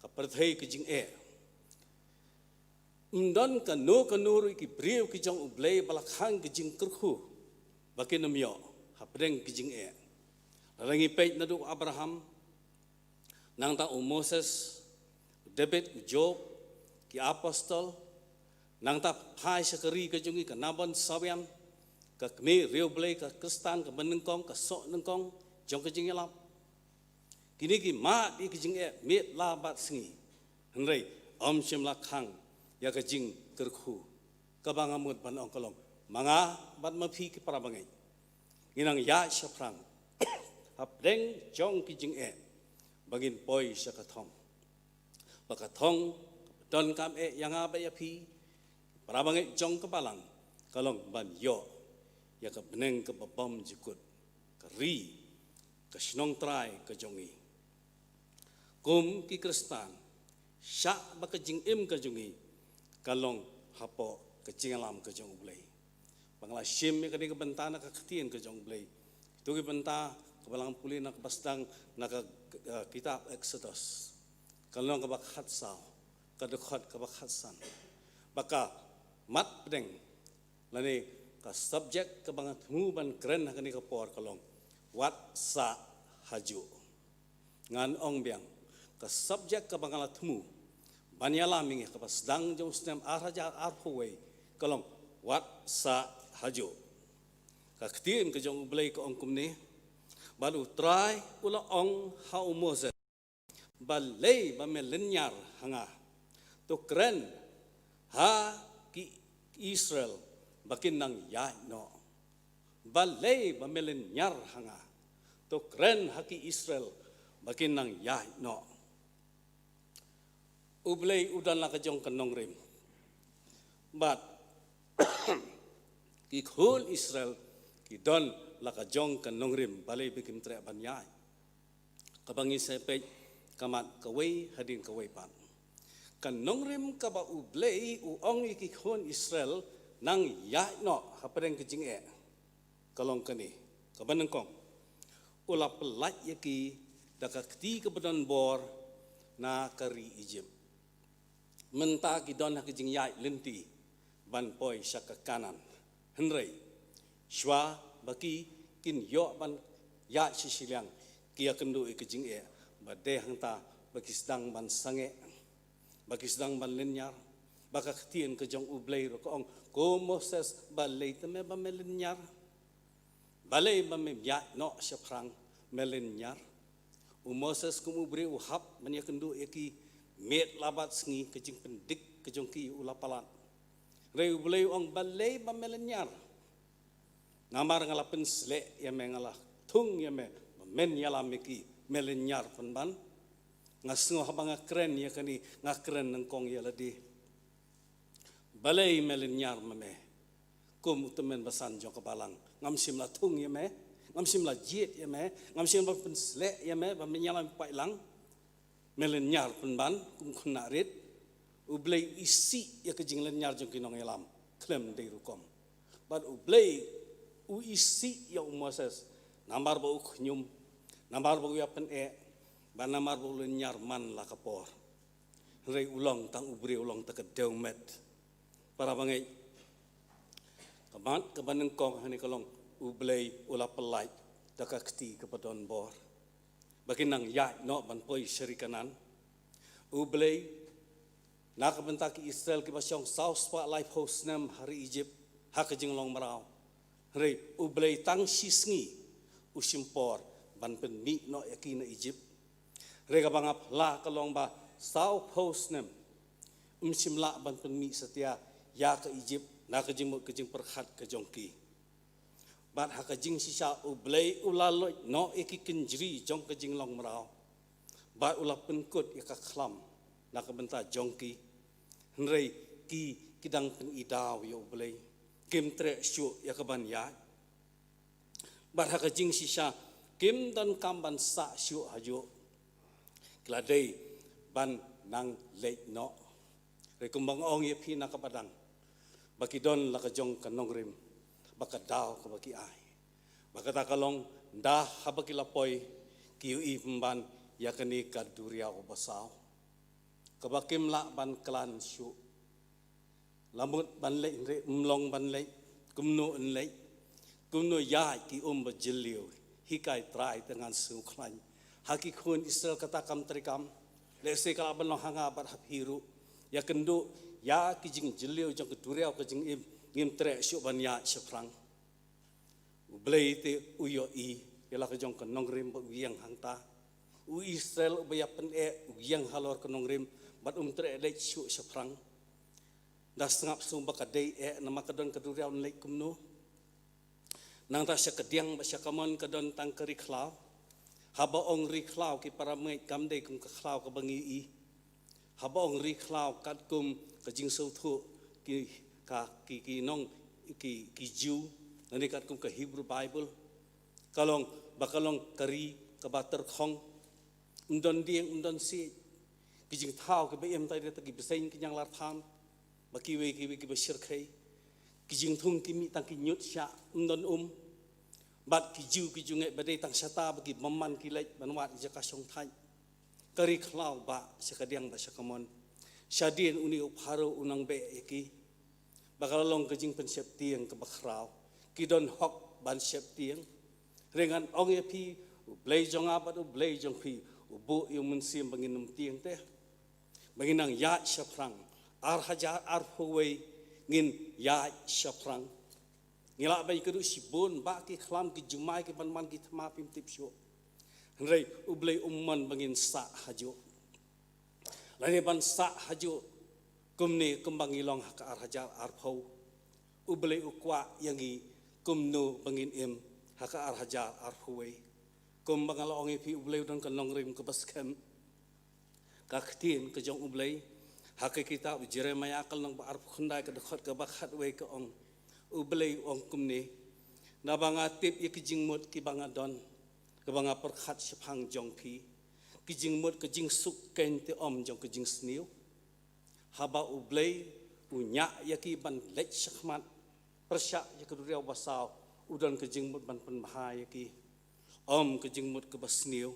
Ka pyrthei ka jingeh. Ym don kano kano ruh ki briew ki jong U Blei ba la khang ka jingkyrkhu ba kin ym ïoh hapdeng ka jingeh. Lada ngi peit naduh u Abraham, nangta u Moses, u David, u Job, ki apostol, nangta phai sha ka ri ka jong ngi, ka Nabon Sawian, ka kmie riewblei, ka Khristan kaba nyngkong, ka soh nyngkong jong ka jingïalap. Kine ki mad ïa ka jingeh miet la bad sngi, hynrei ym shym la khang ïa ka jingkyrkhu. Kaba nga mut ban ong ka long, ma nga bad ma phi ki para bangeit, ngin nang ïaid shaphrang hapdeng jong ki jingeh ba ngin poi sha ka thong. Ba ka thong kaba donkam eh ïa nga bad ïa phi, para bangeit jong ka balang, ka long ban ïoh ïa ka bneng kaba bymjukut, ka ri, ka shnong trai ka jong ngi. Kum ki Khristan, shah ba ka jingim ka jong ngi ka long hapoh ka jingïalam ka jong U Blei. Ba nga la shim ïa kane ka bynta na ka ktien ka jong U Blei. Kito ki bynta kaba la ngan pule na kaba sdang na ka, eh, kitab Exodus, ka lynnong kaba khatsaw, ka dkhot kaba khatsan. Ba ka mat pdeng, lane ka subject kaba nga thmu ban kren ha kane ka por ka long, wat sah hajuh. Ngan ong biang, ka subject kaba nga la thmu ban ïalam ïa ngi ha kaba sdang jong u snem ar hajar arphew wei ka long, wat sah hajuh. Ka ktien ka jong U Blei ka ong kumne: Bad U Trai u la ong ha u Moses, balei ba me lynñiar ha nga? To kren ha ki Israel ba kin nang ïaid noh. Balei ba me lynñiar ha nga? To kren ha ki Israel ba kin nang ïaid noh. U Blei u don la ka jong ka nongrim, bad ki khun Israel ki don la ka jong ka nongrim, balei ba kim treh ban ïaid. Kaba ngi sa peit ka mat kawei hadien kawei pat. Ka nongrim kaba U Blei u ong ïa ki khun Israel nang ïaid noh hapdeng ka jingeh ka long kane, kaba nyngkong, u la pyllait ïa ki da ka kti kaba don bor na ka ri Egypt. Mynta ki don ha ka jingïaid lynti ban poi sha ka Kanaan. Hynrei shuwa ba ki kin ïoh ban ïaid sha shiliang, ki ïakynduh ïa ka jingeh, ba dei hangta ba ki sdang ban sangeh, ba ki sdang ban lynñiar. Ba ka ktien ka jong U Blei ruh ka ong, ko Moses, balei te me ba me lynñiar? Balei ba mem ïaid noh shaphrang, me lynñiar? U Moses kum u briew u hap ban ïakynduh ïa ki, miet la bad sngi ka jingpyndik ka jong ki u la palat. Hynrei U Blei u ong, balei ba me lynñiar? Namar nga la pynsleh ïa me, nga la thung ïa me ba men ïalam ïa ki, me lynñiar pynban? Nga sngew haba nga kren ïa kane, nga kren nyngkong ïa lade. Balei me lynñiar ma me kum u tymmen basan jong ka balang? Ngam shym la thung ïa me, ngam shym la jied ïa me, ngam shym la pynsleh ïa me ba men ïalam paidlang. Me lynñiar pynban kum khynnah rit. U Blei u isih ïa ka jinglynñiar jong ki nongïalam khlem dei rukom. Bad U Blei u isih ïa u Moses namar ba u khñium, namar ba u ïapyneh, bad namar ba u lynñiar man la ka por. Hynrei u long tang u briew, u long tang ka dewmet. Para bangeit, ka mat kaba nyngkong hangne ka long, U Blei u la pyllait da ka kti kaba don bor ba kin nang ïaid noh ban poi sha ri Kanaan. U Blei, na ka bynta ki Israel kiba shong saw spah laiphew snem ha ri Egypt ha ka jinglong mraw, hynrei U Blei tang shi sngi u shim por ban pynmih noh ïa ki na Egypt. Hynrei kaba nga phla ka long ba saw phew snem um shym lah ban pynmih satia ïa ka Egypt na ka jingmut ka jingpyrkhat ka jong ki. Bad ha ka jingshisha U Blei u la loit noh ïa ki kynjri jong ka jinglong mraw, bad u la pynkut ïa ka khlam na ka bynta jong ki. Hynrei ki, ki dang pyni daw ïa U Blei, kim treh shuh ïa ka ban ïaid. Bad ha ka jingshisha kim donkam ban sah shuh hajuh. Ki la dei ban nang leit noh. Hynrei kumba nga ong ïa phi na ka ba dang, ba ki don la ka jong ka nongrim, ba ka daw kaba ki ai, ba kata ka long, ynda haba ki la poi, ki ïohi pynban ïa kane ka duriaw basaw kaba kim lah ban klan shuh. La mut ban leit hynrei um long ban leit. Kumno yn leit? Kumno ïaid ki um ba jylliew? Hikai Trai, te ngan sngewkhlaiñ. Ha ki khun Israel kata kam treikam. Lehse ka lah ban long ha nga bad ha phi ruh. Ïakynduh ïa ki jingjylliew jong ka duriaw ka jingim, ngim treh shuh ban ïaid shaphrang. U Blei te u ïohi ïa la ka jong ka nongrim ba u ïeng hangta. U Israel uba ïapyneh u ïeng halor ka nongrim bad um treh leit shuh shaphrang. Da sngap sung ba ka dei eh, namar ka don ka duriaw, yn leit kumno? Nangta sha kadiang bad sha kamon ka don tang ka ri khlaw. Haba ong ri khlaw, ki para bangeit, kam dei kum ka khlaw kaba ngi ïohi. Haba ong ri khlaw katkum ka jingsngewthuh ki, ka, ki, ki nong, ki, ki Jiw, lane katkum ka Hebrew Bible, ka long ba ka long ka ri kaba tyrkhong. Ym don dieng, ym don siej. Ki jingthaw kiba im tang dei tang ki bseiñ, ki ñianglarpham, bad kiwei kiwei kiba shyrkhei. Ki jingthung ki mih tang ki ñiut shah, ym don um. Bad ki Jiw ki ju ngeit ba dei tang shata ba ki bymman ki leit ban wad ki jaka shongthait. Ka ri khlaw bah sha kadiang bad sha kamon. Shadien une u Pharaoh u nang beh ïa ki. Ba ka la long ka jingpynsheptieng kaba khraw. Ki don hok ban sheptieng. Hynrei ngan ong ïa phi, U Blei jong nga bad U Blei jong phi u buh ïa u mynsiem ba ngin ym tieng te, ba ngin nang ïaid shaphrang. Ar hajar arphew wei ngin ïaid shaphrang. Ngi lah ban ïakynduh shibun bah ki khlam, ki jumai, ki ban man ki thma, phim tip shuh. Hynrei U Blei um mon ba ngin sah hajuh, lane ban sah hajuh kumne kumba ngi long ha ka ar hajar arphew. U Blei u kwah ïa ngi kumno ba ngin im ha ka ar hajar arphew wei. Kumba nga la ong ïa phi, U Blei u don ka nongrim kaba skhem. Ka ktien ka jong U Blei ha ka kitab u Jeremaïah, ka lynnong ba arphew khyndai, ka dkhot kaba khatwei, ka ong, U Blei u ong kumne: Naba nga tip ïa ki jingmut kiba nga don, kaba nga pyrkhat shaphang jong phi, ki jingmut ka jingsuk keiñ te ym jong ka jingsniew. Haba U Blei u ñiah ïa ki ban leit shakhmat pyrshah ïa ka duriaw basaw, u don ka jingmut ban pynbha ïa ki. Ym ka jingmut kaba sniew.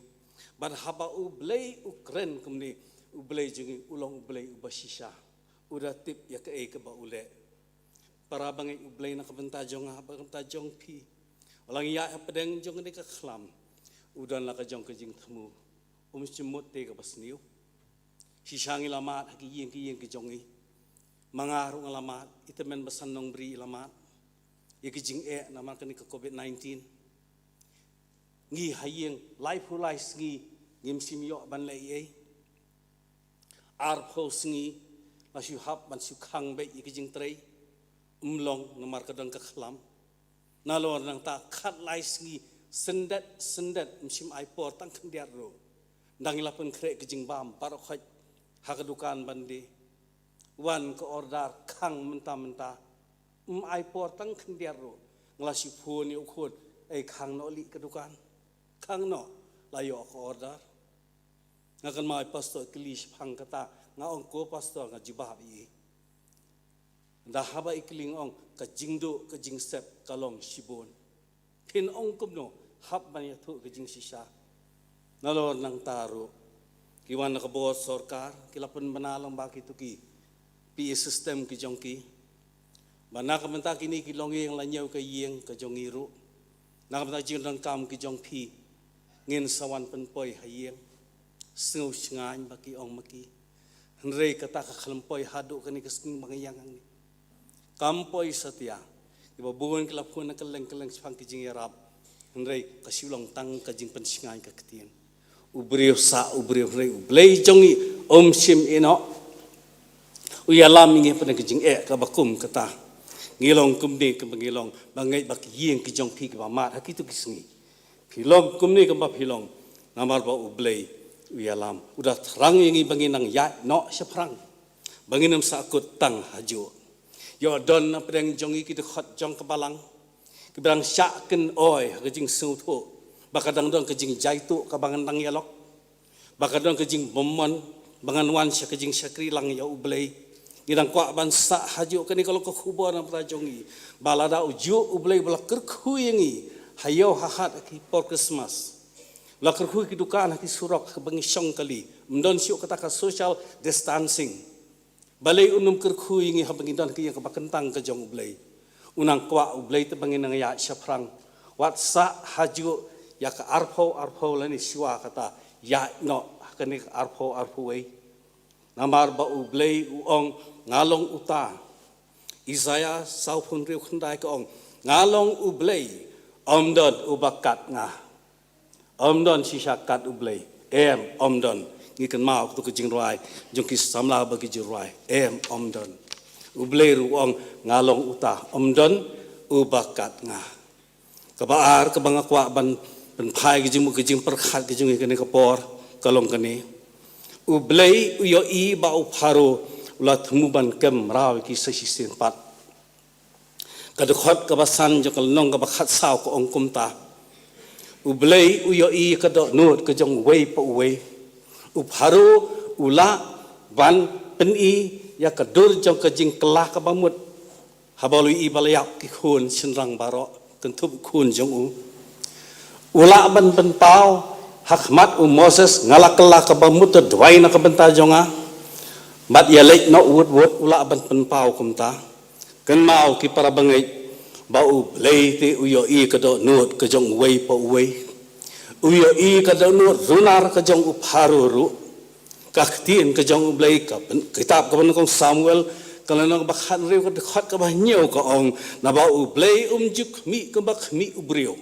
Bad haba U Blei u kren kumne, U Blei jong ngi u long U Blei uba shisha. U da tip ïa kaei kaba u leh. Para bangeit, U Blei na ka bynta jong nga, na ka bynta jong phi, u la ïaid hapdeng jong kane ka khlam. U don la ka jong ka jingthmu. Um shym mut te kaba sniew. Shisha ngi la mad ha ki ïing ki ïing ki jong ngi. Ma nga ruh nga la mad, i tymmen basan Nongbri i la mad ïa ki jingeh namar kane ka covid nineteen. Ngi ha ïing laiphew lai sngi ngim shym ïoh ban leh ei ei. Arphew sngi la shu hap ban shu khang beit ïa ki jingtrei. Ym long namar ka don ka khlam. Nalor nangta khatlai sngi, syndet syndet, ym shym ai por tang khyndiat ruh. Dang ïa la pynkhreh ka jingbam baroh khoit ha ka dukan ban die. Wan ka order khang mynta mynta. Ym ai por tang khyndiat ruh. Nga la shu phone ïa u khun, "Ei, khang noh lih ka dukan. Khang noh, la ïoh ka order." Nga kynmaw i pastor i kylli shaphang kata, nga ong, "Ko pastor, nga jubab ïa i?" Da haba i kylli, nga ong, "Ka jingduh ka jingsep ka long shibun." Phin ong kumno, hap ban ïathuh ka jingshisha. Nalor nangta ruh, ki wan na ka bor sorkar ki la pynbna lang ba kito ki P A system ki jong ki. Ba na ka bynta kine ki longïing la ñiew ka ïing ka jong ngi ruh. Na ka bynta jingdonkam ki jong phi, ngin sa wan pynpoi ha ïing. Sngew shngaiñ ba ki ong ma ki. Hynrei kata ka khlem poi haduh kane ka sngi ba nga ïeng hangne. Kam poi satia. Kiba bun ki la phone na kylleng kylleng shaphang ki jingïarap. Hynrei ka shu long tang ka jingpynshngaiñ ka ktien. U briew sah, u briew, hynrei U Blei jong ngi um shym ïehnoh. U ïalam ïa ngi hapdeng ka jingeh kaba kum kata. Ngi long kumne kumba ngi long, ba ngeit ba ki ïing ki jong phi kiba mad ha kito ki sngi. Phi long kumne kumba phi long, namar ba U Blei u ïalam. U da thrang ïa ngi ba ngin nang ïaid noh shaphrang. Ba ngin ym sahkut tang hajuh. Ïoh don hapdeng jong ngi ki dkhot jong ka balang, kiba dang shah kynoi ha ka jingsngewthuh ba ka dang don ka jingjaituh kaba ngan dang ïalok. Ba ka don ka jingbymman ba ngan wan sha ka jingshakri lang ïa U Blei. Ngi dang kwah ban sah hajuh, kane ka long ka khubor na bynta jong ngi. Ba lada u juh U Blei ba la kyrkhu ïa ngi ha ïew ha hat ha ki por Christmas, la kyrkhu ki dukan ha ki surok ba ngi shong kali, ym don shuh kata ka social distancing. Balei un ym kyrkhu ïa ngi haba ngi don ha ka ïing kaba kyntang ka jong U Blei? U nang kwah U Blei te ba ngin nang ïaid shaphrang. Wat sah hajuh ïa ka arphew arphew lane shuwa kata, ïaid noh ha kane ka arphew arphew wei. Namar ba U Blei u ong, "Nga long uta." Isaiah sawphew hynriew khyndai ka ong, "Nga long U Blei, ym don uba kat nga." Ym don shisha kat U Blei. Em, ym don. Ngi kynmaw kato ka jingrwai jong ki samla ba ki jingrwai. Em, ym don. U Blei ruh u ong, "Nga long uta, ym don uba kat nga." Kaba ar kaba nga kwah ban pynphai ka jingmut ka jingpyrkhat ka jong ngi kane ka por, ka long kane. U Blei u ïohi ba u Pharaoh u la thmu ban kem mraw ïa ki sa shisien pat. Ka dkhot kaba san jong ka lynnong kaba khatsaw ka ong kumta. U Blei u ïohi ka dohnud ka jong uwei pa uwei. U Pharaoh u lah ban pyni ïa ka dur jong ka jingkylla kaba mut. Haba u la ïohi ba la ïap ki khun shynrang baroh, kynthup khun jong u. U lah ban pynpaw ha khmat u Moses, "Nga la kylla kaba mut, to duwai na ka bynta jong nga. Bad ïa leit noh wut wut," u lah ban pynpaw kumta. Kynmaw ki para bangeit, ba U Blei te u ïohi ka dohnud ka jong uwei pa uwei. U ïohi ka dohnud runar ka jong u Pharaoh ruh. Ka ktien ka jong U Blei ka pyn-, kitab kaba nyngkong Samuel, ka lynnong kaba khathynriew, ka dkhot kaba hynñiew ka ong, "Naba U Blei um ju khmih kumba khmih u briew.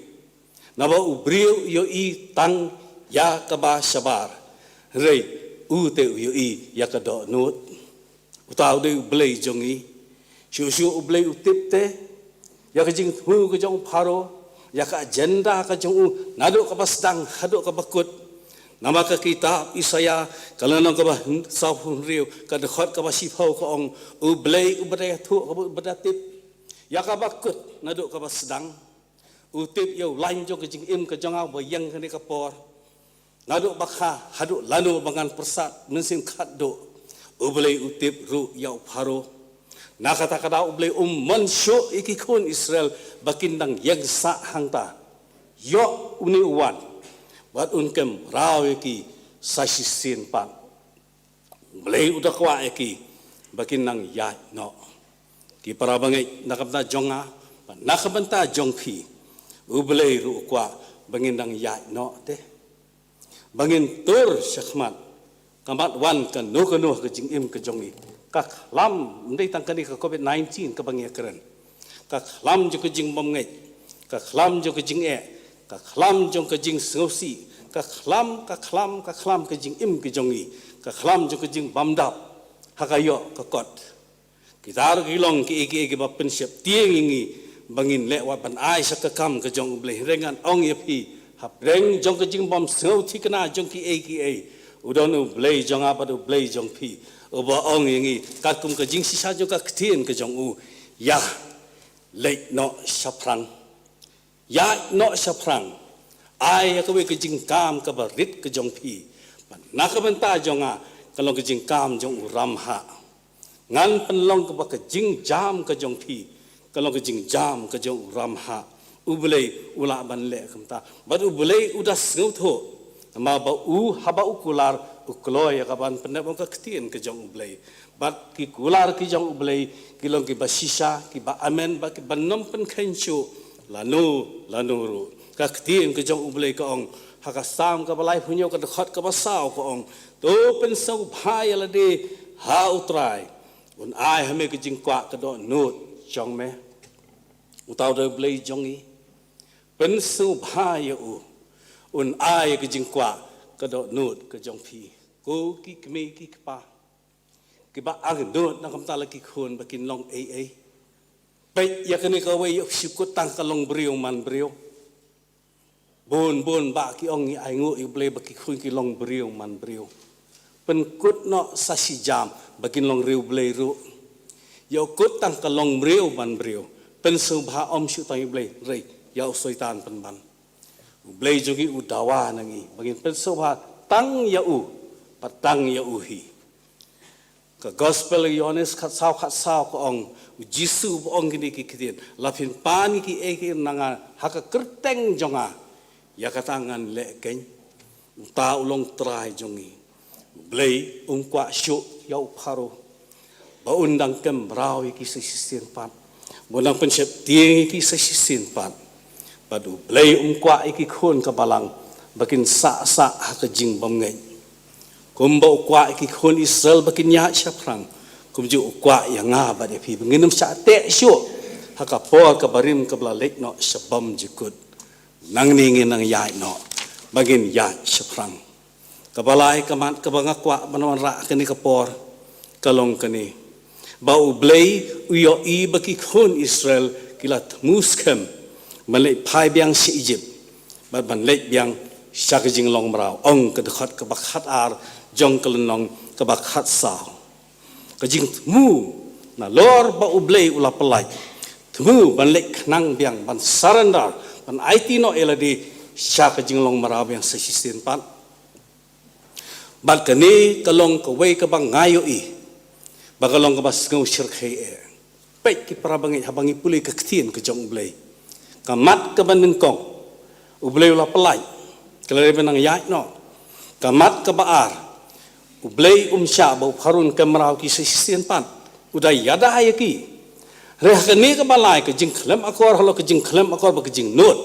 Naba u briew u ïohi tang ïa kaba shabar. Hynrei u te u ïohi ïa ka dohnud." Uta u dei U Blei jong ngi. Shuh shuh U Blei u tip te ïa ka jingthmu ka jong u Pharaoh, ïa ka agenda ka jong u, naduh kaba sdang haduh kaba kut. Namar ka kitab Isaiah, ka lynnong kaba hyn-, sawphew hynriew, ka dkhot kaba shiphew ka ong, U Blei uba da ïathuh, uba da tip ïa kaba kut naduh kaba sdang. U tip ïa u lain jong ka jingim ka jong nga uba ïeng kane ka por. Naduh ba kha haduh lano ba ngan pyrsad mynsiem khatduh. U Blei u tip ruh ïa u Pharaoh. Na kata ka daw U Blei um mon shuh ïa ki khun Israel ba kin dang ïeng sah hangta. Ïoh une u wan. Bad un kynraw ïa ki sa shisien pat. U Blei u da kwah ïa ki ba kin dang ïaid noh. Ki para bangeit, na ka bynta jong nga bad na ka bynta jong phi, U Blei ruh u kwah ba ngin dang ïaid noh te. Ba ngin tur shakhmat, ka mat wan kano kano ka jingim ka jong ngi. Ka khlam, ym dei tang kane ka covid nineteen kaba ngi ïa kren. Ka khlam jong ka jingbymngeit, ka khlam jong ka jingeh, ka khlam jong ka jingsngewsih, ka khlam, ka khlam, ka khlam ka jingim ka jong ngi, ka khlam jong ka jingbymdap ha ka ïoh ka kot. Kita ruh ki long kiei kiei kiba pynsheptieng ïa ngi ba ngin leh wat ban ai sha ka kam ka jong U Blei. Hynrei ngan ong ïa phi, hapdeng jong ka jingbymsngew thikna jong kiei kiei, u don U Blei jong nga bad U Blei jong phi, uba ong ïa ngi katkum ka jingshisha jong ka ktien ka jong u, ïa leit noh shaphrang. Ïaid noh shaphrang. Ai ïa kawei ka jingkam kaba rit ka jong phi. Bad na ka bynta jong nga, ka long ka jingkam jong u Ramhah. Ngan pynlong kaba ka jingjam ka jong phi ka long ka jingjam ka jong u Ramhah. U Blei u lah ban leh kumta. Bad U Blei u da sngewthuh. Namar ba u, haba u kular, u kloi ïa ka ban pyndep ong ka ktien ka jong U Blei. Bad ki kular ki jong U Blei ki long kiba shisha, kiba amen, bad kiba nym pynkheiñ shuh lano lano ruh. Ka ktien ka jong U Blei ka ong ha ka Salm kaba laiphew hynñiew, ka dkhot kaba saw, ka ong, to pynsngewbha ïa lade ha U Trai. Un ai ha me ka jingkwah ka dohnud jong me. Uta u dei U Blei jong ngi. Pynsngewbha ïa u. Un ai ka jingkwah ka dohnud ka jong phi. Ko ki kmie ki kpa kiba angnud na ka bynta la ki khun ba kin long ei ei. Peit ïa kane kawei, ïoh shu kut tang ka long briew man briew. Bun bun bah ki ong ngi ainguh ïa U Blei ba ki khun ki long briew man briew. Pynkut noh sa shi jam ba kin long riewblei ruh. Ïoh kut tang ka long briew man briew. Pynsngewbha ym shu tang ïa U Blei, hynrei ïa u Soitan pynban. U Blei jong ngi u dawa na ngi ba ngin pynsngewbha tang ïa u, bad tang ïa u hi. Ka Gospel u Ïohannes khatsaw khatsaw ka ong, u Jisu ba ong kine ki ktien, la phin pan ïa kiei kiei na nga ha ka kyrteng jong nga, ïa kata ngan leh keiñ. Uta u long Trai jong ngi. U Blei um kwah shuh ïa u Pharaoh ba un dang kynmaw ïa ki sa shisien pat, ba un dang pynsheptieng ïa ki sa shisien pat. Bad U Blei um kwah ïa ki khun ka balang ba kin sah sah ha ka jingbymngeit. Kumba u kwah ïa ki khun Israel ba kin ïaid shaphrang, kumjuh u kwah ïa nga bad ïa phi ba ngin ym shah teh shuh ha ka por kaba rim kaba la leit noh sha bymjukut. Nangne ngin nang ïaid noh ba ngin ïaid shaphrang. Kaba lai, ka mat kaba nga kwah ban wanrah kane ka por ka long kane, ba U Blei u ïohi ba ki khun Israel ki la thmu skhem ban leit phai biang sha Ijipt bad ban leit biang sha ka jinglong mraw. Ong ka dkhot kaba khatar jong ka lynnong kaba khatsaw. Ka jingthmu nalor ba U Blei u la pyllait, thmu ban leit khnang biang, ban surrender, ban aiti noh ïa lade sha ka jinglong mraw biang sa shisien pat. Bad kane ka long kawei kaba nga ïohi ba ka long kaba sngew shyrkhei eh. Peit ki para bangeit, haba ngi pule ka ktien ka jong U Blei, ka mat kaba nyngkong, U Blei u la pyllait, ka la dei ban nang ïaid noh. Ka mat kaba ar, U Blei um shah ba u Pharaoh un kynmaw ki sa shisien pat, u da ïada ïa ki. Hynrei ha kane kaba lai, ka jingkhlem akor halor ka jingkhlem akor bad ka jingnud,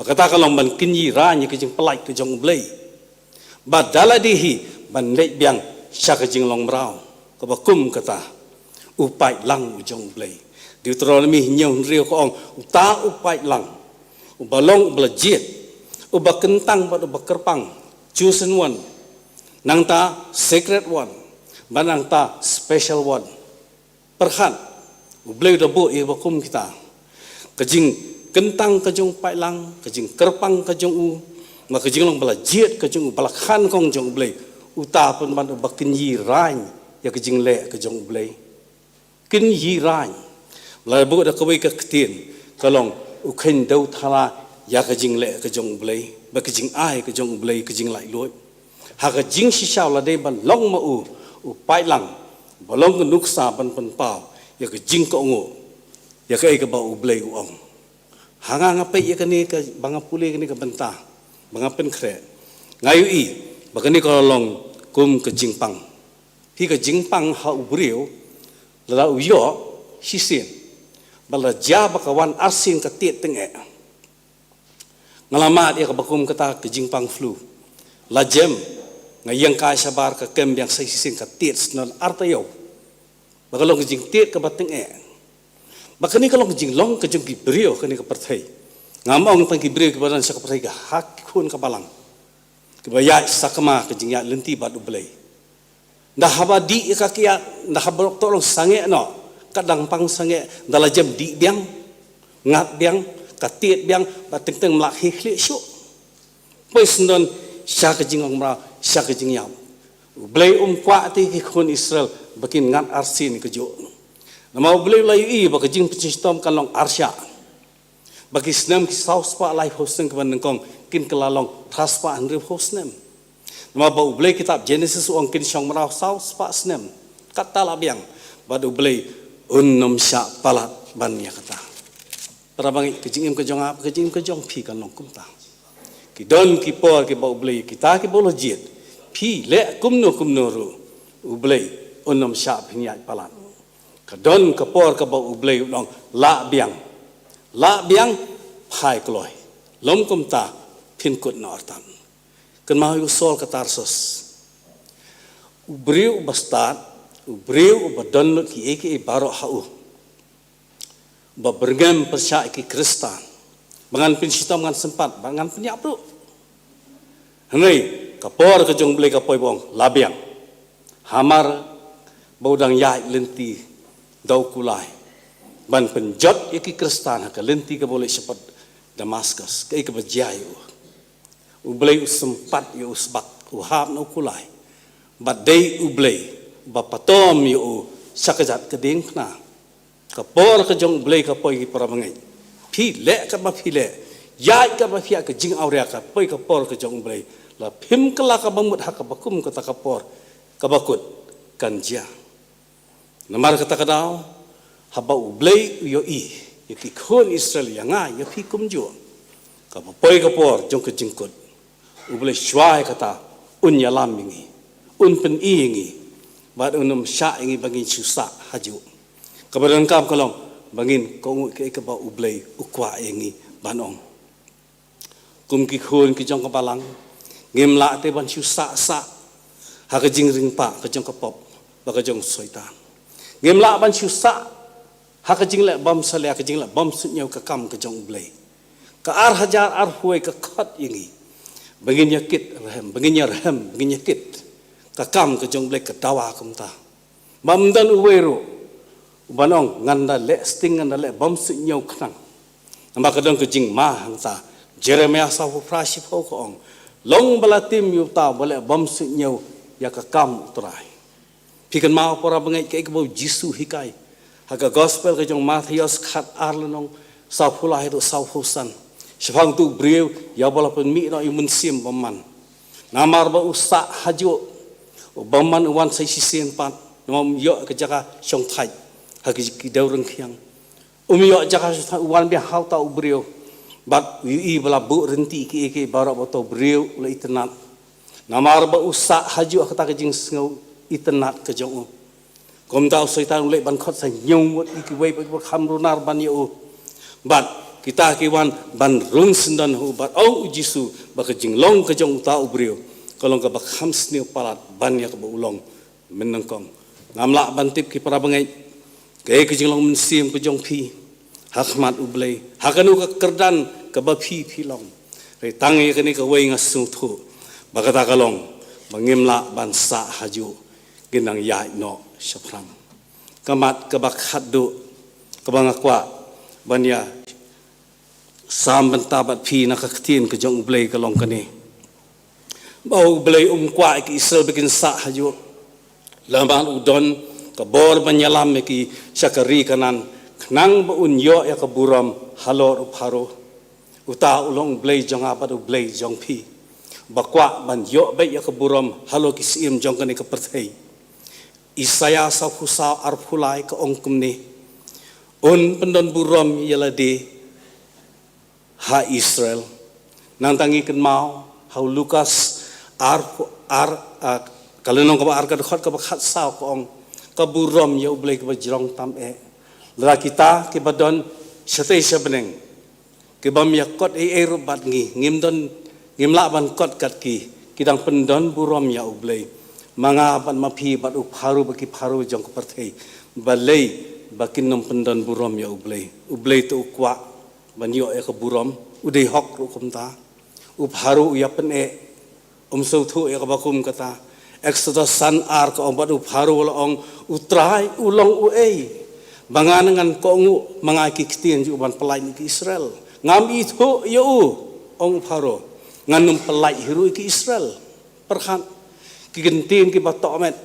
ba kata ka long ban kynjri rang ïa ka jingpyllait ka jong U Blei. Bad da lade hi ban leit biang sha ka jinglong mraw, kaba kum kata, u paidlang u jong U Blei. Deuteronomi hynñiew hynriew ka ong, uta u paidlang, uba long uba la jied, uba kyntang bad uba kyrpang, chosen one, nangta sacred one, bad nangta special one. Pyrkhat, U Blei u da buh ïa kiba kum kita. Ka jingkyntang ka jong u paidlang, ka jingkyrpang ka jong u, bad ka jinglong ba la jied ka jong u, ba la khan kong jong U Blei. Uta pynban uba kynjri rang ïa ka jingleh ka jong U Blei. Kynjri rang. Ba la buh da kawei ka ktien, ka long u kheiñ dew thala ïa ka jingleh ka jong U Blei, bad ka jingai ka jong U Blei, ka jinglaitluid. Ha ka jingshisha u la dei ban long ma u u paidlang ba long ka nuksa ban pynpaw ïa ka jingkohnguh ïa kaei kaba U Blei u ong. Ha nga, nga peit ïa kane ka, ba nga pule kane ka bynta, ba nga pynkhreh, nga ïohi ba kane ka long kum ka jingpang. Hi ka jingpang ha u briew, lada u ïoh shisien ba la jia ba ka wan arsien ka tied tyngeh. Nga la mad ïa kaba kum kata ka jingpang flu. La jem, nga ïeng kai shabar ka kem biang sa shisien ka tied shnong ar taïew. Ba ka long ka jingtied kaba tyngeh. Ba kane ka long ka jinglong ka jong ki briew kane ka pyrthei. Ngam ong tang ki briew kiba don sha ka pyrthei, ka ha ki khun ka balang, kiba ïaid sakma ka jingïaid lynti bad U Blei. Nda haba dih ïa ka kiad, nda haba rok to long sangeh noh, ka dang pang sangeh, nda la jem dih biang, ngat biang, ka tied biang, ba teng teng mlak hi khlieh shuh. Poi sngewdon sha ka jingong mraw, sha ka jingïap. U Blei um kwah te ki khun Israel ba kin ngat arsien kajuh. Namar U Blei u la ïohi ba ka jingpynshitom kan long arshah. Ba ki snem ki saw spah laiphew snem kiba nyngkong kin kylla long phra spah hynriewphew snem. Namar ba U Blei, kitab Genesis u ong kin shong mraw saw spah snem. Katta la biang. Bad U Blei un ym shah palat ban ïa kata. Para bangeit, ka jingim ka jong nga, ka jingim ka jong phi kan long kumta. Ki don ki por kiba U Blei, kita kiba u la jied, phi leh kumno kumno ruh, U Blei un ym shah pynïaid palat. Ka don ka por kaba U Blei u ong, lah biang. Lah biang, phai kloi. Lym kumta, phin kut noh artat. Kynmaw ïa u Saul ka Tarsus. U briew uba stad, u briew uba don lut kiei kiei baroh ha u. Ba byrngem pyrshah ïa ki Khristan. Ba ngan pynshitom, ngan sympat, ba ngan pynïap ruh. Hynrei ka por ka jong U Blei ka poi, ba ong, lah biang. Hamar ba u dang ïaid lynti da u kulai ban pynjot ïa ki Khristan ha ka lynti kaba u leit shaphang Damascus, kaei kaba jia ïa u. U Blei u sympat ïa u sbak, u hap na u kulai. Bad dei U Blei ba patom ïa u sha kajat ka diengphna. Ka por ka jong U Blei ka poi, ki para bangeit. Phi leh katba phi leh, ïaid katba phi ïaid, ka jingawria ka poi, ka por ka jong U Blei. La phim kylla kaba mut ha kaba kum kata ka por kaba kut kan jia. Namar kata ka daw, haba U Blei u ïohi ïa ki khun Israel, ïa nga ïa phi kumjuh, kaba poi ka por jong ka jingkut, U Blei shuwa ïa kata un ïalam ïa ngi, un pyni ïa ngi, bad un ym shah ïa ngi ba ngin shu sah hajuh. Kaba donkam ka long ba ngin kohnguh kaei kaba U Blei u kwah ïa ngi ban ong. Kum ki khun ki jong ka balang, ngim lah te ban shu sah sah ha ka jingringpah ka jong ka pop bad ka jong u Soitan. Ngim lah ban shu sah ha ka jingleh bymsalia, ka jingleh bymsuidñiew ka kam ka jong U Blei. Ka ar hajar arphew wei ka khot ïa ngi ba ngin ïakit rhem, ba ngin ïarhem, ba ngin ïakit ka kam ka jong U Blei, ka dawa kumta. Bym don uwei ruh uban ong, ngan da leh sting, ngan da leh bymsuidñiew khnang. Namar ka don ka jingma hangta. Jeremiah sawphew phra shiphew ka ong, long ba la tim ïa uta uba leh bymsuidñiew ïa ka kam U Trai. Phi kynmaw, para bangeit, kaei kaba U Jisu u hikai ha ka gospel ka jong u Mathaios khatar lynnong, sawphew lai haduh sawphew san. Shaphang utu u briew ïa uba la pynmih noh ïa u mynsiem bymman. Namar ba u sah hajuh, u bymman u wan sa shisien pat, namar um ïoh ka jaka shongthait ha ki, ki dewryngkhiang. Um ïoh jaka shongthait, u wan biang ha uta u briew. Bad u ïohi ba la buh rynti kiei kiei baroh, ba uta u briew u la itynnad. Namar ba u sah hajuh ha kata ka jingsngew itynnad ka jong u. Kumta u Soitan u leit ban khot sa hynñiew ngut ïa kiwei pat kiba kham runar ban ïa u. Bad kita ki wan ban rung syndon ha u, bad ong u Jisu ba ka jinglong ka jong uta u briew ka long kaba kham sniew palat ban ïa kaba u long mynnyngkong. Ngam lah ban tip, ki para bangeit, kaei ka jinglong mynsiem ka jong phi ha khmat U Blei, ha kano ka kyrdan kaba phi, phi long. Hynrei tang ïa kane kawei nga sngewthuh ba kata ka long ba ngim lah ban sah hajuh, ngin nang ïaid noh shaphrang. Ka mat kaba khatduh kaba nga kwah ban ïa sam bynta bad phi na ka ktien ka jong U Blei ka long kane, ba U Blei um kwah ïa ki Israel ba kin sah hajuh. Namar u don ka bor ban ïalam ïa ki sha ka ri Kanaan, khnang ba un ïoh ïa ka burom halor u Pharaoh. Uta u long U Blei jong nga bad U Blei jong phi, ba kwah ban ïoh beit ïa ka burom halor ki syiem jong kane ka pyrthei. Isaiah sawphew saw arphew lai ka ong kumne: Un pyndon burom ïa lade ha Israel. Nangta ngi kynmaw ha u Lukas ar, ar, ah, ka lynnong kaba ar ka dkhot kaba khatsaw ka ong: Ka burom ïa U Blei kaba jrong tam eh. Lada kita kiba don shatei sha bneng, kibym ïa kot ei ei ruh bad ngi, ngim don, ngim lah ban kot kat ki, ki dang pyndon burom ïa U Blei. Ma nga bad ma phi bad u Pharaoh bad ki Pharaoh jong ka pyrthei, balei ba kin nym pyndon burom ïa U Blei? U Blei te u kwah ban ïoh ïa ka burom, u dei hok ruh kumta. U Pharaoh u ïa pyneh, um sngewthuh ïa kaba kum kata. Exodus san ar ka ong: Bad u Pharaoh u la ong, U Trai u long uei ba ngan, ngan kohnguh ma nga ïa ki ktien jong u ban pyllait ïa ki Israel? Ngam ithuh ïa u, ong u Pharaoh, ngan nym pyllait hi ruh ïa ki Israel. Pyrkhat, ki ktien kiba tohmet,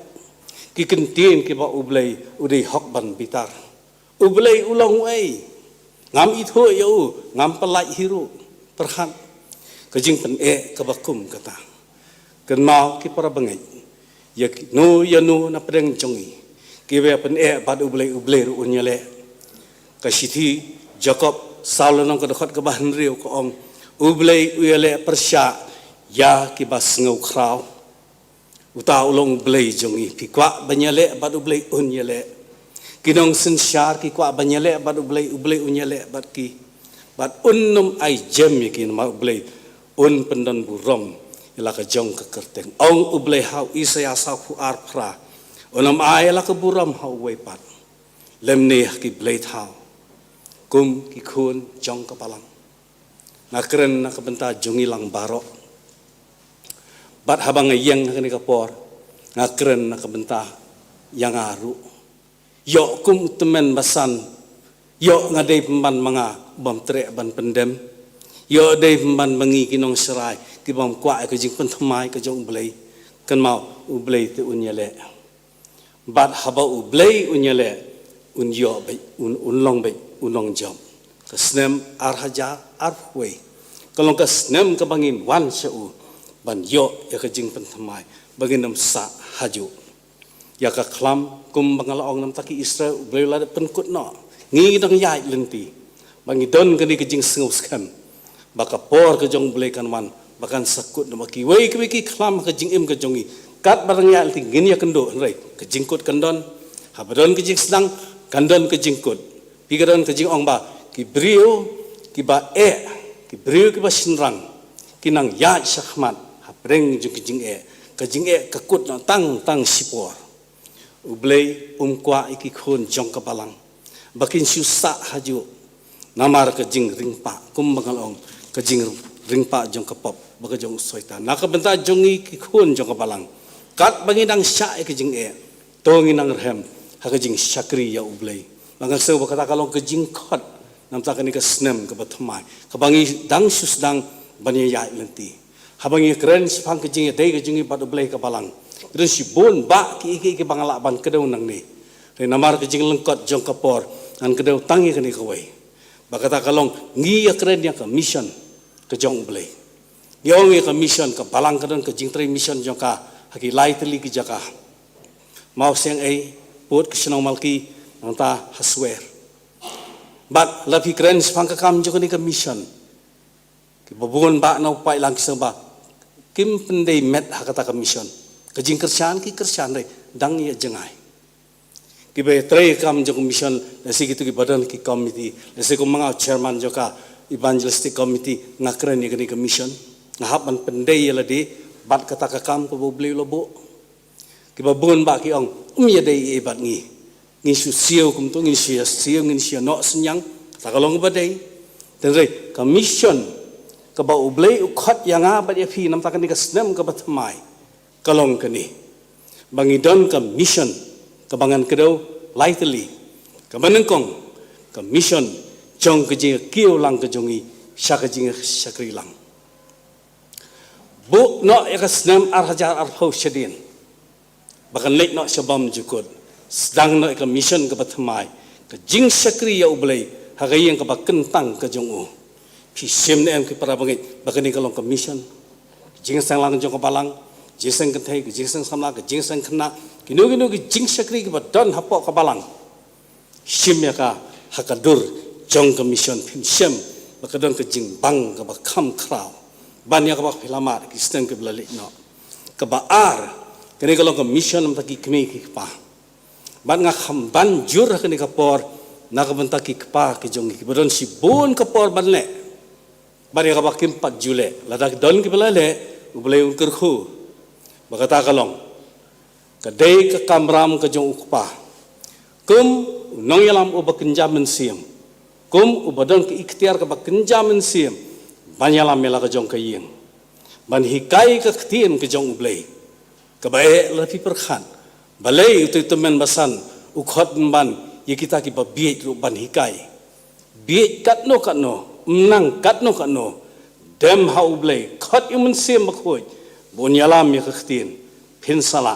ki ktien kiba U Blei u dei hok ban bitar. U Blei u long uei? Ngam ithuh ïa u, ngam pyllait hi ruh. Pyrkhat, ka jingpyneh kaba kum kata. Kynmaw ki para bangeit, ïa kino ïa kino na pdeng jong ngi, kiba pyneh bad U Blei, U Blei ruh un ïaleh. Ka shithi Jakob saw lynnong ka dkhot kaba hynriew ka ong: U Blei u ïaleh pyrshah ïa kiba sngewkhraw. Uta u long U Blei jong ngi. Phi kwah ban ïaleh bad U Blei, un ïaleh. Ki nongsynshar ki kwah ban ïaleh bad U Blei, U Blei un ïaleh bad ki. Bad un nym ai jem ïa ki namar U Blei un pyndon burom ïa la ka jong ka kyrteng. Ong U Blei ha u Isaiah sawphew ar phra: Un nym ai ïa la ka burom ha uwei pat, lymne ha ki blei thaw kum ki khun jong ka balang. Nga kren na ka bynta jong ngi lang baroh. Bad haba nga ïeng ha kane ka por, nga kren na ka bynta ïa nga ruh. Ïoh kum u tymmen basan, ïoh nga dei pynban ma nga bym treh ban pyndem. Ïoh dei pynban ma ngi ki nongsharai kibym kwah ïa ka jingpynthymmai ka jong U Blei. Kynmaw, U Blei te un ïaleh. Bad haba U Blei un ïaleh, un ïoh beit, un, un long beit u nongjop. Ka snem ar hajar arphew wei ka long ka snem kaba ngin wan sha u ban ïoh ïa ka jingpynthymmai, ba ngin nym sah hajuh. Ïa ka khlam, kumba nga la ong, namar ki Israel U Blei u la dep pynkut noh. Ngi dang ïaid lynti. Ba ngi don kane ka jingsngew skhem ba ka por ka jong U Blei kan wan ba kan sa kut noh. Ba kiwei kiwei ki khlam ha ka jingim ka jong ngi, katba dang ïaid lynti ngin ïakynduh, hynrei ka jingkut kan don. Haba don ka jingsdang, kan don ka jingkut. Phi, ka don ka jingong ba ki briew kiba eh, ki briew kiba shynrang, ki nang ïaid shakhmat hapdeng jong ka jingeh. Ka jingeh ka kut noh tang tang shipor. U Blei um kwah ïa ki khun jong ka balang ba kin shu sah hajuh namar ka jingringpah, kumba nga la ong, ka jingringpah jong ka pop bad ka jong u Soitan. Na ka bynta jong ngi ki khun jong ka balang, katba ngi dang shah ïa ka jingeh, to ngin nang rhem ha ka jingshakri ïa U Blei. Ba ngan sngew ba kata ka long ka jingkhot namar kane ka snem kaba thymmai, kaba ngi dang shu sdang ban ïaid lynti. Haba ngi kren shaphang ka jingïadei ka jong ngi bad U Blei ha ka balang, ki don shibun bah kiei kiei kiba nga lah ban kdew nangne. Hynrei namar ka jinglyngkot jong ka por, ngan kdew tang ïa kane kawei. Ba kata ka long, ngi ïakren ïa ka mission ka jong U Blei. Ngi ong ïa ka mission, ka balang ka don ka jingtrei mission jong ka ha ki lai tylli ki jaka. Mawsiang ei, pud ka shnong Malki, nangta ha Swer. Bad la phi kren shaphang ka kam jong kane ka mission, kiba bun bah na u paidlang ki sngew ba kim pyndei met ha kata ka mission. Ka jingkyrshan ki kyrshan, hynrei dang ïa jngai. Kiba trei kam jong ka mission, lehse kito kiba don ki committee, lehse kum ma nga u chairman jong ka evangelistic committee, nga kren ïa kane ka mission. Nga hap ban pyndei ïa lade bad kata ka kam kaba U Blei u la buh. Kiba bun bah ki ong, um ïadei ei bad ngi. Ngin shu siew kumto, ngin shu siew, ngin shu noh synñiang. Kata ka long kaba dei. Hynrei ka mission kaba U Blei u khot ïa nga bad ïa phi namar kane ka snem kaba thymmai, ka long kane, ba ngi don ka mission kaba ngan kdew lai tylli. Kaba nyngkong, ka mission jong ka jingkiew lang ka jong ngi sha ka jingshakri lang. Buh noh ïa ka snem ar hajar arphew shadien ba kan leit noh sha bymjukut. Sdang noh ïa ka mission kaba thymmai, ka jingshakri ïa U Blei ha ka ïing kaba kyntang ka jong u. Phi shim ne em ki para bangeit ba kane ka long ka mission? Jingseng lang jong ka balang, jingseng kynthei, ka jingseng samla, ka jingseng khynnah, kino kino ki jingshakri kiba don hapoh ka balang. Shim ïa ka ha ka dur jong ka mission, phin shem ba ka don ka jingbang kaba kham khraw ban ïa kaba phi la mad, ki snem kiba la leit noh. Kaba ar, kane ka long ka mission namar ki kmie ki kpa. Bad nga kham ban jur ha kane ka por na ka bynta ki kpa ki jong ngi kiba don shibun ka por ban leh. Bad ïa kaba kim pat ju leh, lada don kiba la leh, U Blei un kyrkhu. Ba kata ka long, ka dei ka kamram ka jong u kpa, kum u nongïalam uba kynja mynsiem, kum uba don ka iktiar kaba kynja mynsiem ban ïalam ïa la ka jong ka ïing, ban hikai ka ktien ka jong U Blei. Kaba eh, la phi pyrkhat, balei uto u tymmen basan u khot ban ïa kita kiba bieit ruh ban hikai? Bieit katno katno, ym nang katno katno, dem ha U Blei, khot ïa U Mynsiem Bakhuid ba un ïalam ïa ka ktien. Phin sa lah.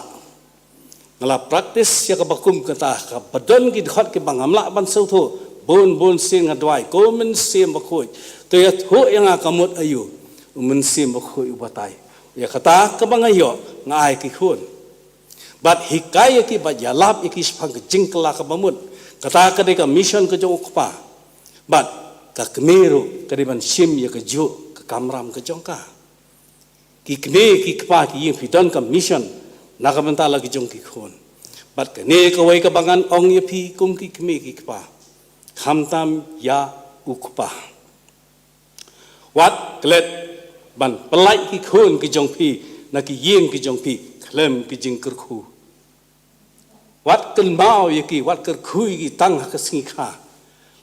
Nga la practice ïa kaba kum kata, kaba don ki dkhot kiba ngam lah ban sngewthuh, bun bun sien nga duwai, ko Mynsiem Bakhuid, to ïathuh ïa nga ka mut aïu. U Mynsiem Bakhuid u batai. Ïa kata kaba nga ïoh, nga ai ki khun. Bad hikai ïa ki, bad ïalap ïa ki shaphang ka jingkylla kaba mut. Kata ka dei ka mission ka jong u kpa. Bad ka kmie ruh ka dei ban shim ïa kajuh ka kamram ka jong ka. Ki kmie ki kpa ki ïing, phi don ka mission na ka bynta la ki jong ki khun. Bad kane kawei kaba ngan ong ïa phi kum ki kmie ki kpa, khamtam ïa u kpa, wat klet ban pyllait ki khun ki jong phi na ki ïing ki jong phi khlem ki jingkyrkhu. Wat kynmaw ïa ki, wat kyrkhu ïa ki tang ha ka sngi kha,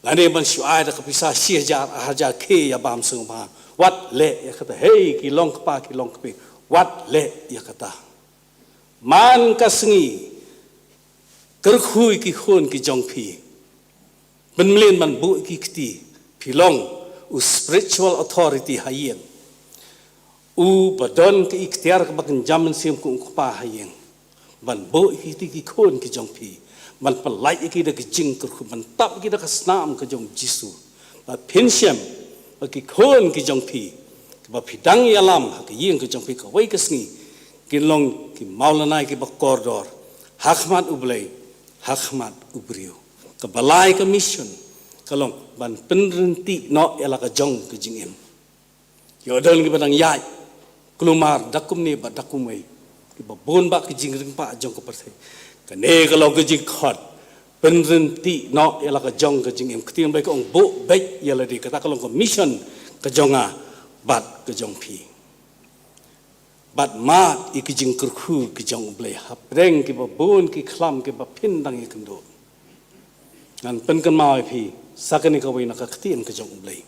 lane ban shu ai da ka pisa shi hajar, ar hajar, khie ïa bam sngewbha. Wat leh ïa kata, hei ki long kpa ki long kmie, wat leh ïa kata. Man ka sngi, kyrkhu ïa ki khun ki jong phi. Pynmlien ban buh ïa ki kti, phi long u spiritual authority ha ïing. Uba don ka iktiar kaba kynja mynsiem kum u kpa ha ïing, ban buh ïa ki kti ki khun ki jong phi, ban pyllait ïa ki da ka jingkyrkhu, ban tap ïa ki da ka snam ka jong Jisu. Bad phin shem ba ki khun ki jong phi, kiba phi dang ïalam ha ka ïing ka jong phi, kawei ka sngi kin long ki mawlynnai kiba kordor ha khmat U Blei, ha khmat u briew. Kaba lai ka mission ka long ban pynryntih noh ïa la ka jong ka jingim. Ïoh don kiba dang ïaid kulmar da kumne bad da kumwei, kiba bun bha ka jingringpah jong ka pyrthei. Kane ka long ka jingkhot, pynryntih noh ïa la ka jong ka jingim. Ka ktien Blei ka ong, buh beit ïa lade. Kata ka long ka mission ka jong nga bad ka jong phi. Bad mad ïa ki jingkyrkhu ki jong U Blei hapdeng kiba bun ki khlam kiba phin dang ïakynduh. Ngan pynkynmaw ïa phi sa kane kawei na ka ktien ka jong U Blei.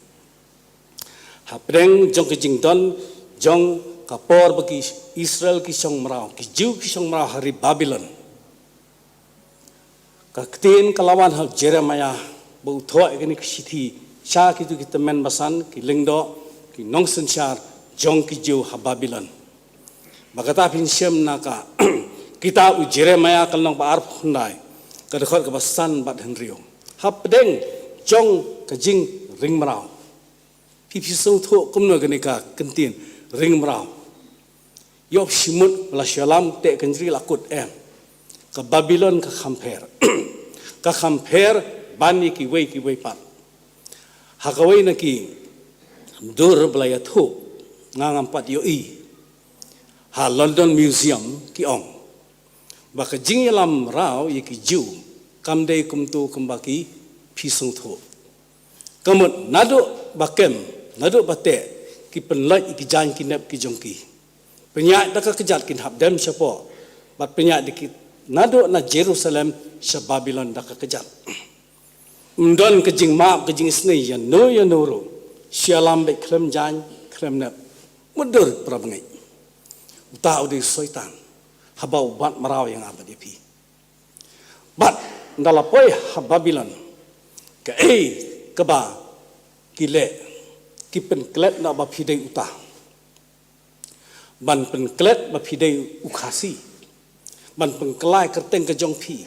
Hapdeng jong ka jingdon jong ka por ba ki Israel ki shong mraw, ki Jiw ki shong mraw ha ri Babilon, ka ktien ka la wan ha u Jeremiah ba u thoh ïa kane ka shithi sha kito ki tymmen basan, ki lyngdoh, ki nongsynshar jong ki Jiw ha Babilon. Ba kata phin shem na ka kitab u Jeremiah ka lynnong ba arphew khyndai, ka dkhot kaba san bad hynriew. Hapdeng jong ka jingring mraw, phi, phi sngewthuh kumno kane ka kyntien ring mraw? Ïoh shimut ba la shu ïalam te ka jingri la kut, em. Ka Babilon ka kham pher. Ka kham pher ban ïa kiwei kiwei pat. Ha kawei na ki dur ba la ïathuh, nga ngam pat ïohi, ha London Museum ki ong ba ka jingïalam mraw ïa ki Jiw kam dei kumto kumba ki phi sngewthuh. Ka mut naduh ba kem, naduh ba teh, ki pynlait ïa ki jaiñ ki nep ki jong ki. Pynïaid da ka kjat kin hap dem shapoh, bad pynïaid da ki naduh na Jerusalem sha Babilon da ka kjat. Ym don ka jingmap ka jingisnei ïano ïano ruh, shu ïalam beit khlem jaiñ khlem nep. Mutdur para bangeit. Uta u dei u Soitan, haba u bat mraw ïa nga bad ïa phi. Bad ynda la poi ha Babilon, kaei kaba ki leh, ki pynklet noh ba phi dei uta. Ban pynklet ba phi dei u Khasi. Ban pynkylla ïa ka kyrteng ka jong phi.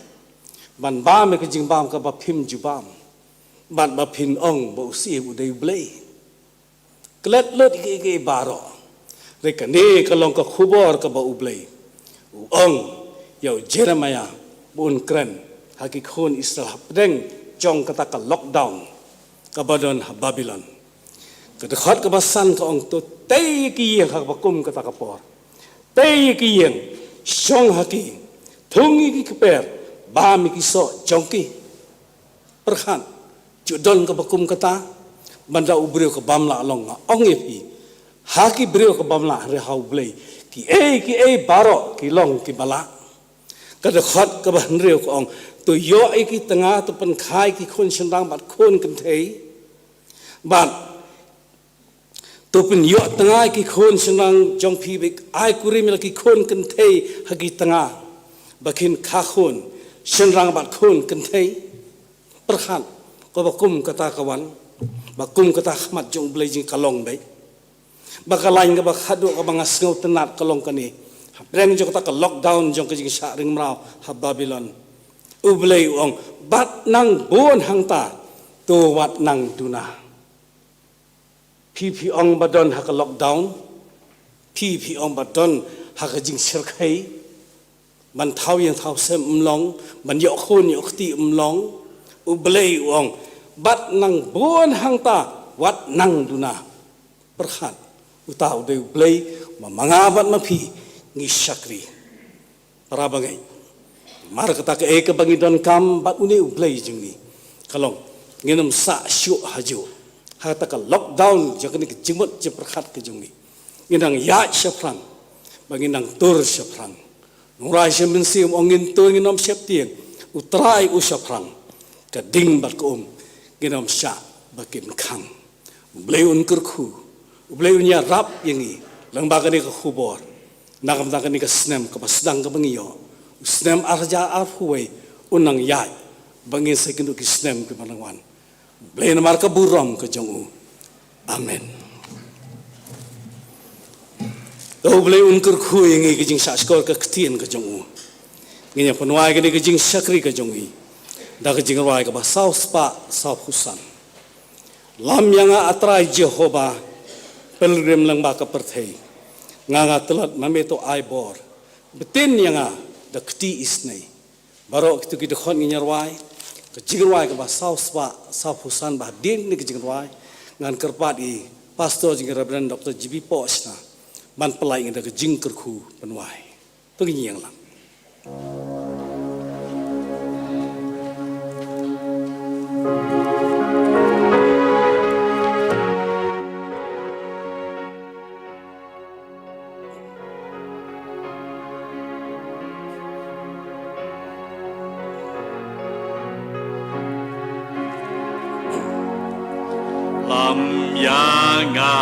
Ban bam ïa ka jingbam kaba phim ju bam. Bad ba phin ong ba u Syiem u dei U Blei. Klet lut ïa kiei kiei baroh. Re kane ka long ka khubor kaba U Blei u ong ïa u Jeremiah ba un kren ha ki khun Israel hapdeng jong kata ka lockdown kaba don ha Babylon. Ka dkhot kaba san ka ong, to tei ïa ki ïing ha kaba kum kata ka por. Tei ïa ki ïing, shong ha ki, thung ïa ki kper, bam ïa ki soh jong ki. Pyrkhat, ju don kaba kum kata? Ban da u briew ka bym lah long, nga ong ïa phi, ha ki briew ka bym lah, hynrei ha U Blei kiei kiei baroh ki long kiba lah. Ka dkhot kaba hynriew ka ong, to ïoh ïa ki tnga, to pynkha ïa ki khun shynrang bad khun kynthei. Bad to pynïoh tnga ïa ki khun shynrang jong phi, bad ai kurim ïa la ki khun kynthei ha ki tnga ba kin kha khun shynrang bad khun kynthei. Pyrkhat, kaba kum kata ka wan, ba kum kata ha khmat jong U Blei jong ngi ka long beit. Ba ka lain kaba khatduh kaba nga sngewtynnat ka long kane, hapdeng jong kata ka lockdown jong ka jingshah ring mraw ha Babylon, U Blei u ong, bad nang bun hangta, to wat nang duna. Phi phi ong ba don ha ka lockdown, phi phi ong ba don ha ka jingshyrkhei, ban thaw ïing thaw sem ym long, ban ïoh khun ïoh kti ym long. U Blei u ong, bad nang bun hangta, wat nang duna. Pyrkhat, uta u dei U Blei ma nga bad ma phi ngi shakri. Para bangeit, mar kata kaei kaba ngi donkam bad une U Blei jong ngi ka long, ngin ym sah shuh hajuh ha kata ka lockdown jong kane ka jingmut jingpyrkhat ka jong ngi. Ngin nang ïaid shaphrang, ba ngin nang tur shaphrang. Nongrwai Shem Mynsiem u ong ngin tur, ngin ym sheptieng, U Trai u shaphrang. Ka ding bad ka um ngin ym shah ba kin khang. U Blei un kyrkhu, U Blei un ïarap ïa ngi lyngba kane ka khubor. Na ka bynta kane ka snem kaba sdang kaba ngi ïoh, u snem ar hajar arphew wei, un nang ïaid ba ngin sa ïakynduh ki snem kiba nang wan. Blei namar ka burom ka jong u. Amen. To U Blei un kyrkhu ïa ngi, ka jingshahshkor ka ktien ka jong u. Ngin ïa pynwai kane ka jingshakri ka jong ngi da ka jingrwai kaba saw spah saw phew san. Lam ïa nga, A Trai Jehobah, pilgrim lyngba ka pyrthei. Nga nga tlot, ma me to ai bor. Btin ïa nga da kti isynei. Baroh kito ki dkhot ngin ïa rwai, ka jingrwai kaba saw spah saw phew san. Ba hadien kane ka jingrwai, ngan kyrpad ïa i Pastor jong ngi, Reverend Doctor G B Pohshna, ban pynlait ïa ngi da ka jingkyrkhu pynwai. To ngin ïeng lang. Lam ïa nga,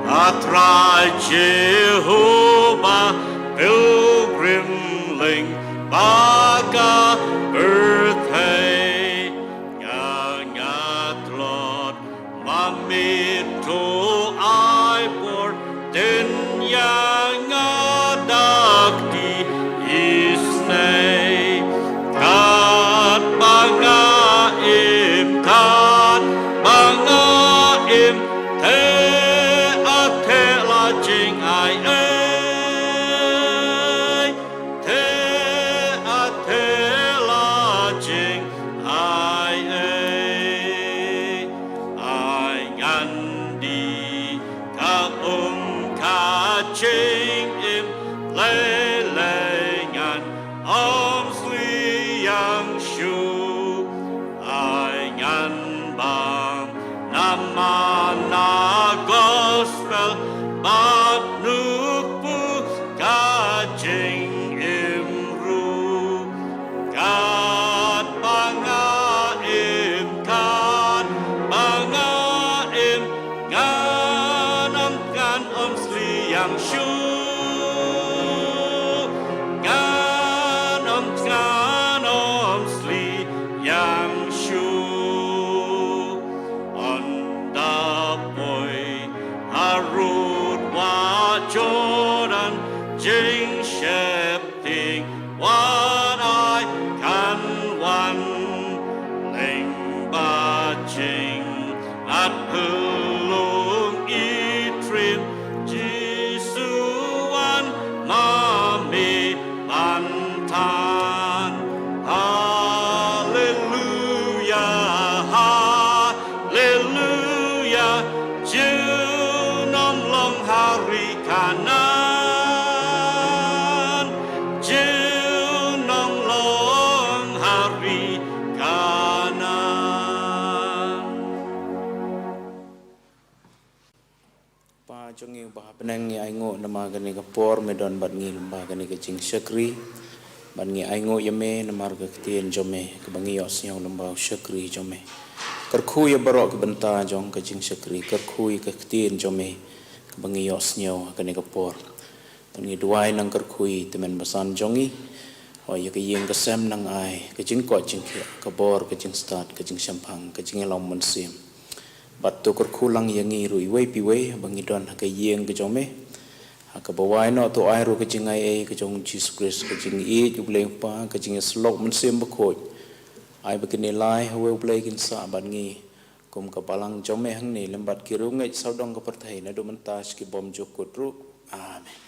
A Trai Jehobah, pilgrim lyngba ka pyrthei. Nga nga tlot, ma me to ai bor, btin ïa nga da kti isynei. Katba nga im, katba nga im, te a te la jingai ei. Te a te la jingai ei. Ai ngan die ka um ka jingim, lei lei ngan ym sliang shuh. Ai ngan bam na man na gospel, bad nukpu ka jingim ruh. Katba nga im, katba nga im, ngan ym, ngan ym sliang shuh. Ngan ym, ngan ym sliang shuh. Ynda poi harud wah Jordan, jingsheptieng wat ai kan wan. Lyngba jingngeit phyllung i triem, Jisu Haleluya, junom long ha ri Kanaan, junom long ha ri Kanaan. Pa jong ngi uba ha bneng, ngi ainguh namar kane ka por me don bad ngi lyngba kane ka jingshakri. Bad ngi ainguh ïa me namar ka ktien jong me kaba ngi ïohsngew lyngba u shakri jong me. Kyrkhu ïa baroh ki bynta jong ka jingshakri, kyrkhu ïa ka ktien jong me kaba ngi ïohsngew ha kane ka por. Te ngi duwai nang kyrkhu ïa i tymmen basan jong ngi. Hooid, ïa ka ïing ka sem nang ai ka jingkoit jingkhiah, ka bor, ka jingstad, ka jingshemphang, ka jingïalam mynsiem. Bad to kyrkhu lang ïa ngi ruh iwei pa iwei ba ngi don ha ka ïing ka jong me. Ha kaba wai noh to ai ruh ka jingaiei ka jong Jisu Khrist, ka jingïeit U Blei U Kpa, ka jingïasyllok Mynsiem Bakhuid. Ai ba kine lai ha uwei U Blei kin sah bad ngi kum ka balang jong me hangne lem bad ki riewngeit sawdong ka pyrthei naduh mynta sha ki bymjukut ruh. Amen.